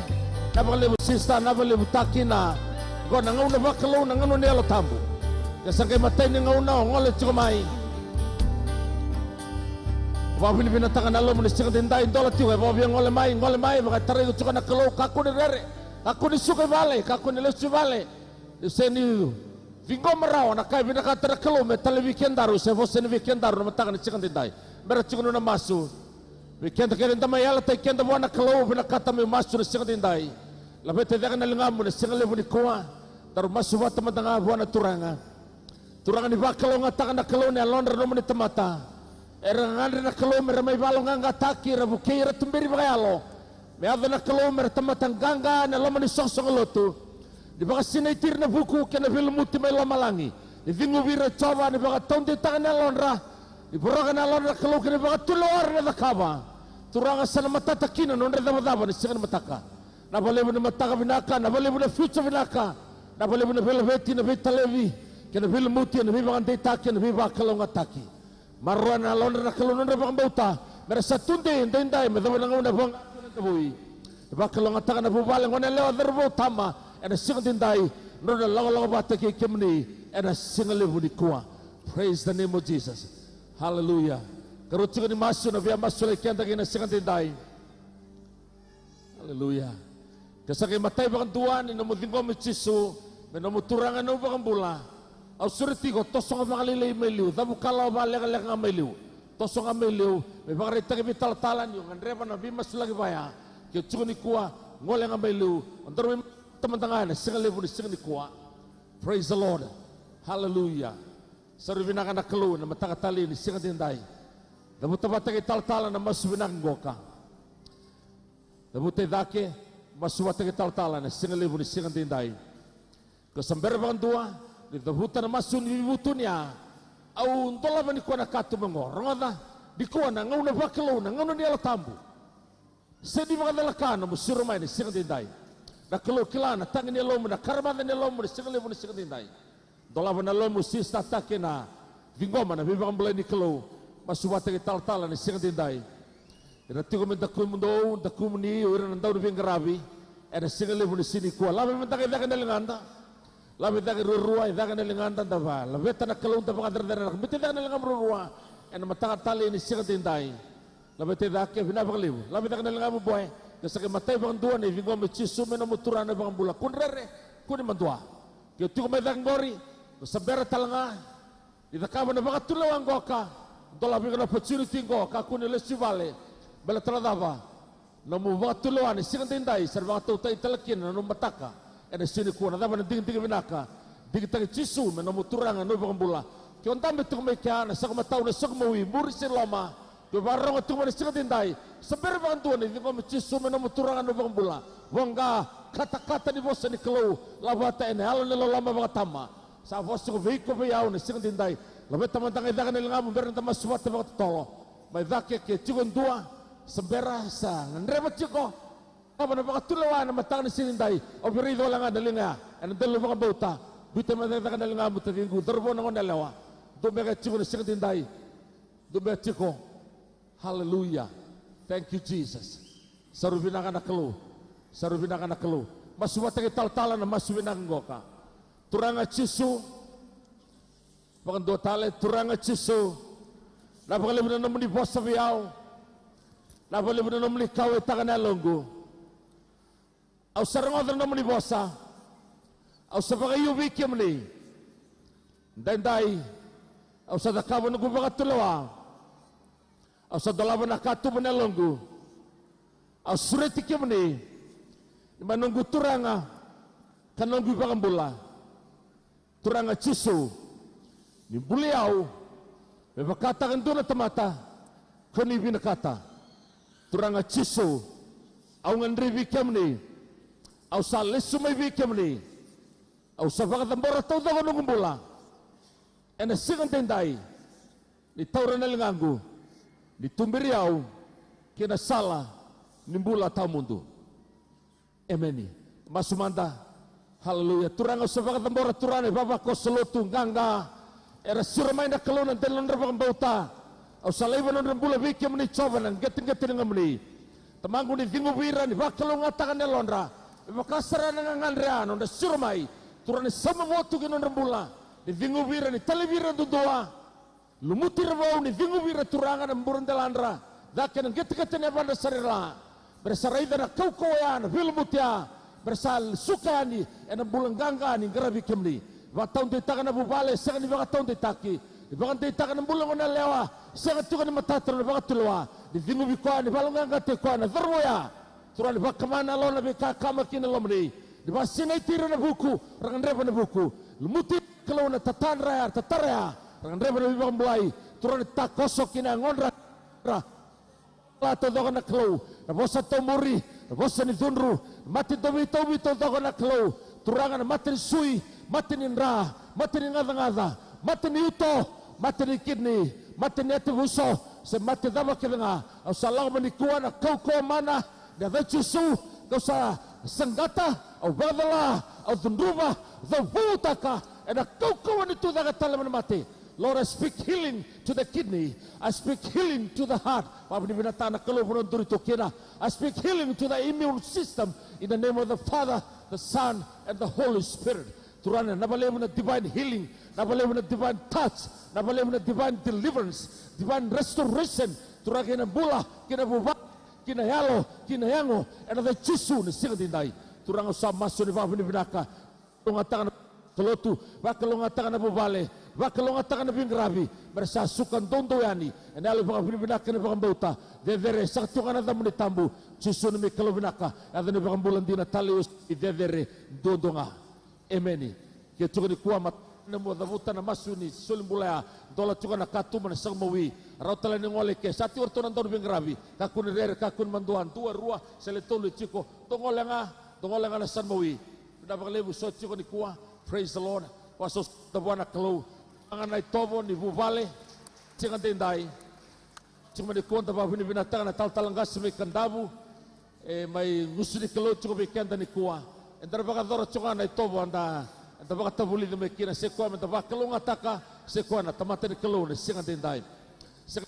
Na vakalevu sista, na vakalevu taki na. Oqo na gauna vakalou, na gauna ni Yalo Tabu. Ke sa qai matai ni gauna o gole tiko mai. Au vakavinavinakataka na yalomu ni siga daidai, dola tiko, e vakavia gole mai, gole mai, vakaitarai iko tiko na Kalou, kakua ni rere, kakua ni suka i vale, kakua ni lesu i vale. Ni sega ni ciqoma rawa na ka e vinakata na Kalou me talevi kedaru se vosa ni vei kedaru na mataka ni siga daidai. Bera tiko na nona masu. Vei keda kece eda mai yalataki keda vua na Kalou, vinakata me masu na siga daidai. Laveta cake na ligamu na siga levu nikua. Daru masu vata mada ga vua na Turaga. Turaga, ni vakalougatataka na Kalou na yalodra na nomuni tamata. Era gagadre na Kalou me ra mai vakaloqaqataki, ra vukei ira tuberi vakayalo. Me yaco na Kalou me ra tamata qaqa ena loma ni soqosoqo lotu. Ni vakasinaiti ira na vuku kei na veilumuti mai lomalagi. Ni ciguvi ira, Jiova, ni vakataudeitaka na yalodra. Ni voroka na yalodra na Kalou kei na vakatulewa era na cakava. Turaga, sa na matata kina na nodra icavacava ni siga ni mataka. Na vakalevu na mataka vinaka, na vakalevu na future vinaka. Na vakalevu na veilaveti, na veitalevi, kei na veilumuti, na veivakadeitaki, na veivakalougatataki. Maroroya na yalodra na Kalou na nodra vakabauta, me ra sa tudei edaidai me yacova na gauna e voqa kina na davui. E vakalougatataka na vuvale, goneyalewa, cauravou, tama, ena siga daidai, na nodra lakolako vata kei kemuni ena siga levu nikua. Praise the name of Jesus. Hallelujah. Karua tiko ni masu na via masulaki keda kina na siga daidai. Aleluya. Ke sa qai matai vakadua ni nomu ciqomi Jisu me nomu Turaga, nomu iVakabula, au sureti iko, toso ga vakalailai mai liu, cavuka lawa vakalekaleka ga mai liu, toso ga mai liu, me vakaraitaki vei talatala ni o gadreva na veimasulaki vaya. Ke o tiko nikua, gole ga mai liu, o daru mai tamata ga ena siga levu ni siga nikua. Praise the Lord. Hallelujah. Sa rui vinaka na Kalou ena mataka talei ni siga daidai. Cavuta vata kei talatala na masu vinaka qoka. Cavuta i cake, masu vata kei talatala ena siga levu ni siga daidai. Ko sa bera vakadua ni cavuta na masu ni veivutuni, a au dolava nikua na katuba oqo. Rogoca, nikua na gauna vakalou, na gauna ni Yalo Tabu. Se ni vakacalaka nomu siro mai na siga daidai. Na Kalou kila na tagi ni yalomu, na karamaca ni yalomu na siga levu ni siga daidai. Dolava na yalomu, sista, take na ciqoma na veivakabulai ni Kalou. Masu vata kei talatala na siga daidai. Ira tiko me dakumudou, dakumuni, o ira na dau ni veiqaravi ena siga levu ni siga nikua. Lave mada ga i cake na ligada. Lave i cake ruarua, i cake na ligada, da va laveta na Kalou, da vakacerecerei na Kalou. Biuta i cake na ligamu ruarua ena mataka talei ni siga daidai. Laveta i cake, vinaka vakalevu. Lave i cake na ligamu boy. Ke sa qai matai vakadua ni ciqomi Jisu me nomu Turaga, nomu iVakabula, kua ni rere, kua ni madua. Ke o tiko mai cake qori, ko sa bera tale ga ni cakava na vakatulewa qoka. Dolava vei iko na opportunity qo, kakua ni lesu i vale. Baleta na cava? Nomu vakatulewa ni siga daidai sa na vakatautaki tale kina na nomu mataka ena siga nikua. Na cava na digidigi vinaka? Digitaki Jisu me nomu Turaga, nomu iVakabula. Ke o dabe tiko mai kea, na saku matau, na saku mawi, muri se loma, ke o vakarorogo tiko mai na siga daidai, sa bera vakadua ni ciqomi Jisu me nomu Turaga, nomu iVakabula. Voqa, katakata ni vosa ni Kalou, laveta ena yalo ni loloma vakatama. Sa vosa tiko vei iko, vei au na siga daidai. Laveta mada ga i cake na ligamu, bera ni da masu vata vakatotolo. Mai cake, ke tiko e dua sa bera, sa gadreva tiko. Cava na vakatulewa ena mataka ni siga daidai? Au via raica wale ga na liga ya ena dela ni vakabauta. Biuta mada ga i cake na ligamu, taciqu, cauravou, na goneyalewa. Dua beka e tiko na siga daidai. Dua beka e tiko. Hallelujah. Thank you, Jesus. Sa rui vinaka na Kalou. Sa rui vinaka na Kalou. Masu vata kei talatala na masu vinaka qoka. Turaga Jisu. Vakadua tale, Turaga Jisu. Na vakalevu na nomuni vosa vei au. Na vakalevu na nomuni kauwaitaka na yaloqu. Au sa rogoca na nomuni vosa. Au sa vakaiu vei kemuni. Daidai, au sa cakava noqu vakatulewa. Au sa dolava na katuba ni yaloqu. Au sureti kemuni, ni mai noqu Turaga ka noqu iVakabula. Turaga Jisu, ni buli au me vakataka e dua na tamata ko ni vinakata. Turaga Jisu, au gadrevi kemuni, au sa lesu mai vei kemuni. Au sa vakacabora taucoko noqu bula ena siga daidai, ni taura na ligaqu, ni tuberi au ki na sala ni bula tawamudu. Emeni. Masu mada. Haleluya. Turaga, au sa vakacabora, Turaga, na ivavakoso lotu, qaqa. Era siro mai na Kalou na dela ni nodra vakabauta. Au sa laiva na nodra bula vei kemuni, Jiova, na qeteqete ni yacamuni. Tamaqu, ni ciguvi ira, ni vakalougatataka na yalodra. Me vaka sara na gagadre a nodra siro mai. Turaga, ni sauma vua tu ki na nodra bula. Ni ciguvi ira, ni talevi ira duadua. Lumuti ira vou, ni ciguvi ira, Turaga, na bura deladra, cake na qeteqete ni yavadra sara i ra. Me ra sa raica na kaukauwa ya, na veilumuti ya. Me ra sa suka yani ena bula qaqa ni qaravi kemuni. Vakataudeitaka na vuvale, sega ni vakataudeitaki. Ni vakadeitaka na bula gone yalewa, sega tiko ni matata na vakatulewa. Ni ciguvi koya, ni vakalougatataki koya na cauravou ya. Turaga, ni vakama na yalona, veikakama ki na lomani. Ni vakasinaiti ira na vuku, ra gadreva na vuku. Lumuti, Kalou, na tatadra ya, tatara ya, ra gadreva na veivakabulai. Turaga, ni takoso ki na yagodra, ra la taucoko na Kalou, na vosa taumuri, na vosa ni cudru, na mate dovitauvi taucoko na Kalou. Turaga, na mate ni sui, mate ni dra, mate ni gacagaca, mate ni uto, mate ni kidney, mate ni yatevuso, se mate cava kece ga. Au sa lako mai nikua na kaukauwa mana, na yaca i Jisu, kau sa saqata, au vakacala, au cudruva, au cavukautaka ena kaukauwa ni tucake tale mai na mate. Lord, I speak healing to the kidney. I speak healing to the heart. Vakavinavinakataka na Kalou, vanua duri tu kina. I speak healing to the immune system in the name of the Father, the Son, and the Holy Spirit. Turaga, na vakalevu na divine healing, na vakalevu na divine touch, na vakalevu na divine deliverance, divine restoration. Turaga, kei na bula, kei na vuvale, kei na yalo, kei na yago, ena yaca i Jisu na siga daidai. Turaga, au sa masu ni vakavinavinaka. Vakalougatataka na lotu, vakalougatataka na vuvale, vakalougatataka na veiqaravi, me ra sa suka doudou yani ena yalo ni vakavinavinaka kei na vakabauta. Cecere, saka tiko ga na yacamuni tabu, Jisu na neimami Kalou vinaka, yaca ni vakabula dina tale, au sa cecere duadua ga. Emeni. Ke tiko nikua, matana mo cavuta na masu ni soli bula ya. Dola tiko na katuba, na saka mawi. Rau tale ni gole ke sa tiko ratou na dau ni veiqaravi. Kakua ni rere, kakua ni madua, dua, rua, se le tolu e tiko. Dou gole ga, dou gole ga na saka mawi. Vinaka vakalevu, so tiko nikua. Praise the Lord. Vakasoso vua na Kalou. Aga na itovo ni vuvale. Siga daidai. Tiko mai nikua, da vakavinavinakataka na talatala qase mai Kadavu. E mai gusu ni Kalou tiko vei keda nikua. Eda na vakayacora tiko ga na itovo eda, eda vakatavulici mai kina, se koya meda vakalougatataka, se koya na tamata ni Kalou na siga daidai. Se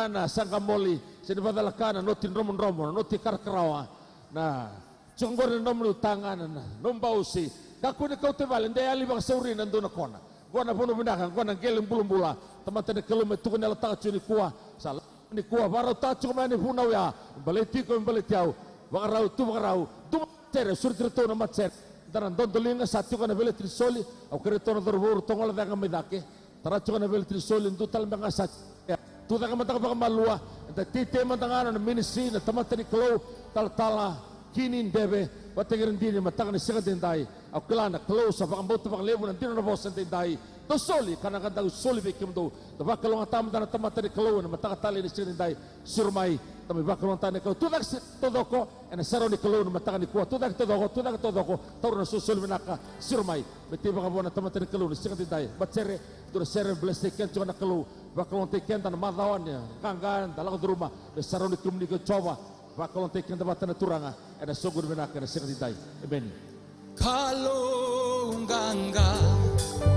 na saqamoli, se ni vakacalaka na noti dromodromo, na noti karakarawa, na tiko qori na nomu taga, na, na nomu bausi. Kakua ni kauta i vale, de yali vakasauri na dua na kona. Qo na vanua vinaka, qo na qele bulabula. Tamata ni Kalou me tukuni yalataka tiko nikua. Sa lako nikua, vakarautaka tiko mai na ivunau ya. Me baleti iko, me baleti au. Vakarau, tu vakarau. Dua na matasere, sureti iratou na matasere. Da na dodoliga, sa tiko na veleti ni soli. Au kerei iratou na cauravou, ratou gole cake ga mai cake. Tara tiko na veleti ni soli, dua tale beka ga sa tiko. Tu cake mada ga vakamalua, eda teitei mada ga na ministry, na tamata ni Kalou, talatala Kini Deve, vata kei Radini, mataka ni siga daidai. Au kila na Kalou sa vakabauta vakalevu na dina na vosa daidai. Dou soli, ka na qai dau soli vei kemudou. Da vakalougatataka mada na tamata ni Kalou ena mataka talei ni siga daidai. Siro mai, da mai vakalougatataka na Kalou. Tu cake se taucoko, ena sere ni Kalou na mataka nikua. Tu cake taucoko, tu cake taucoko. Taura na solisoli vinaka, siro mai. Me tei vakavua na tamata ni Kalou na siga daidai. Matasere, dua na sere, bless-taki keda tiko na Kalou. Vakalougatataki keda na macawa ni qaqa eda lako curuma. Me sarauni kemuni ko Jiova. Vakalougatataki keda vata na Turaga. Ena soqoni vinaka ena siga daidai. Emeni. Kalou qaqa.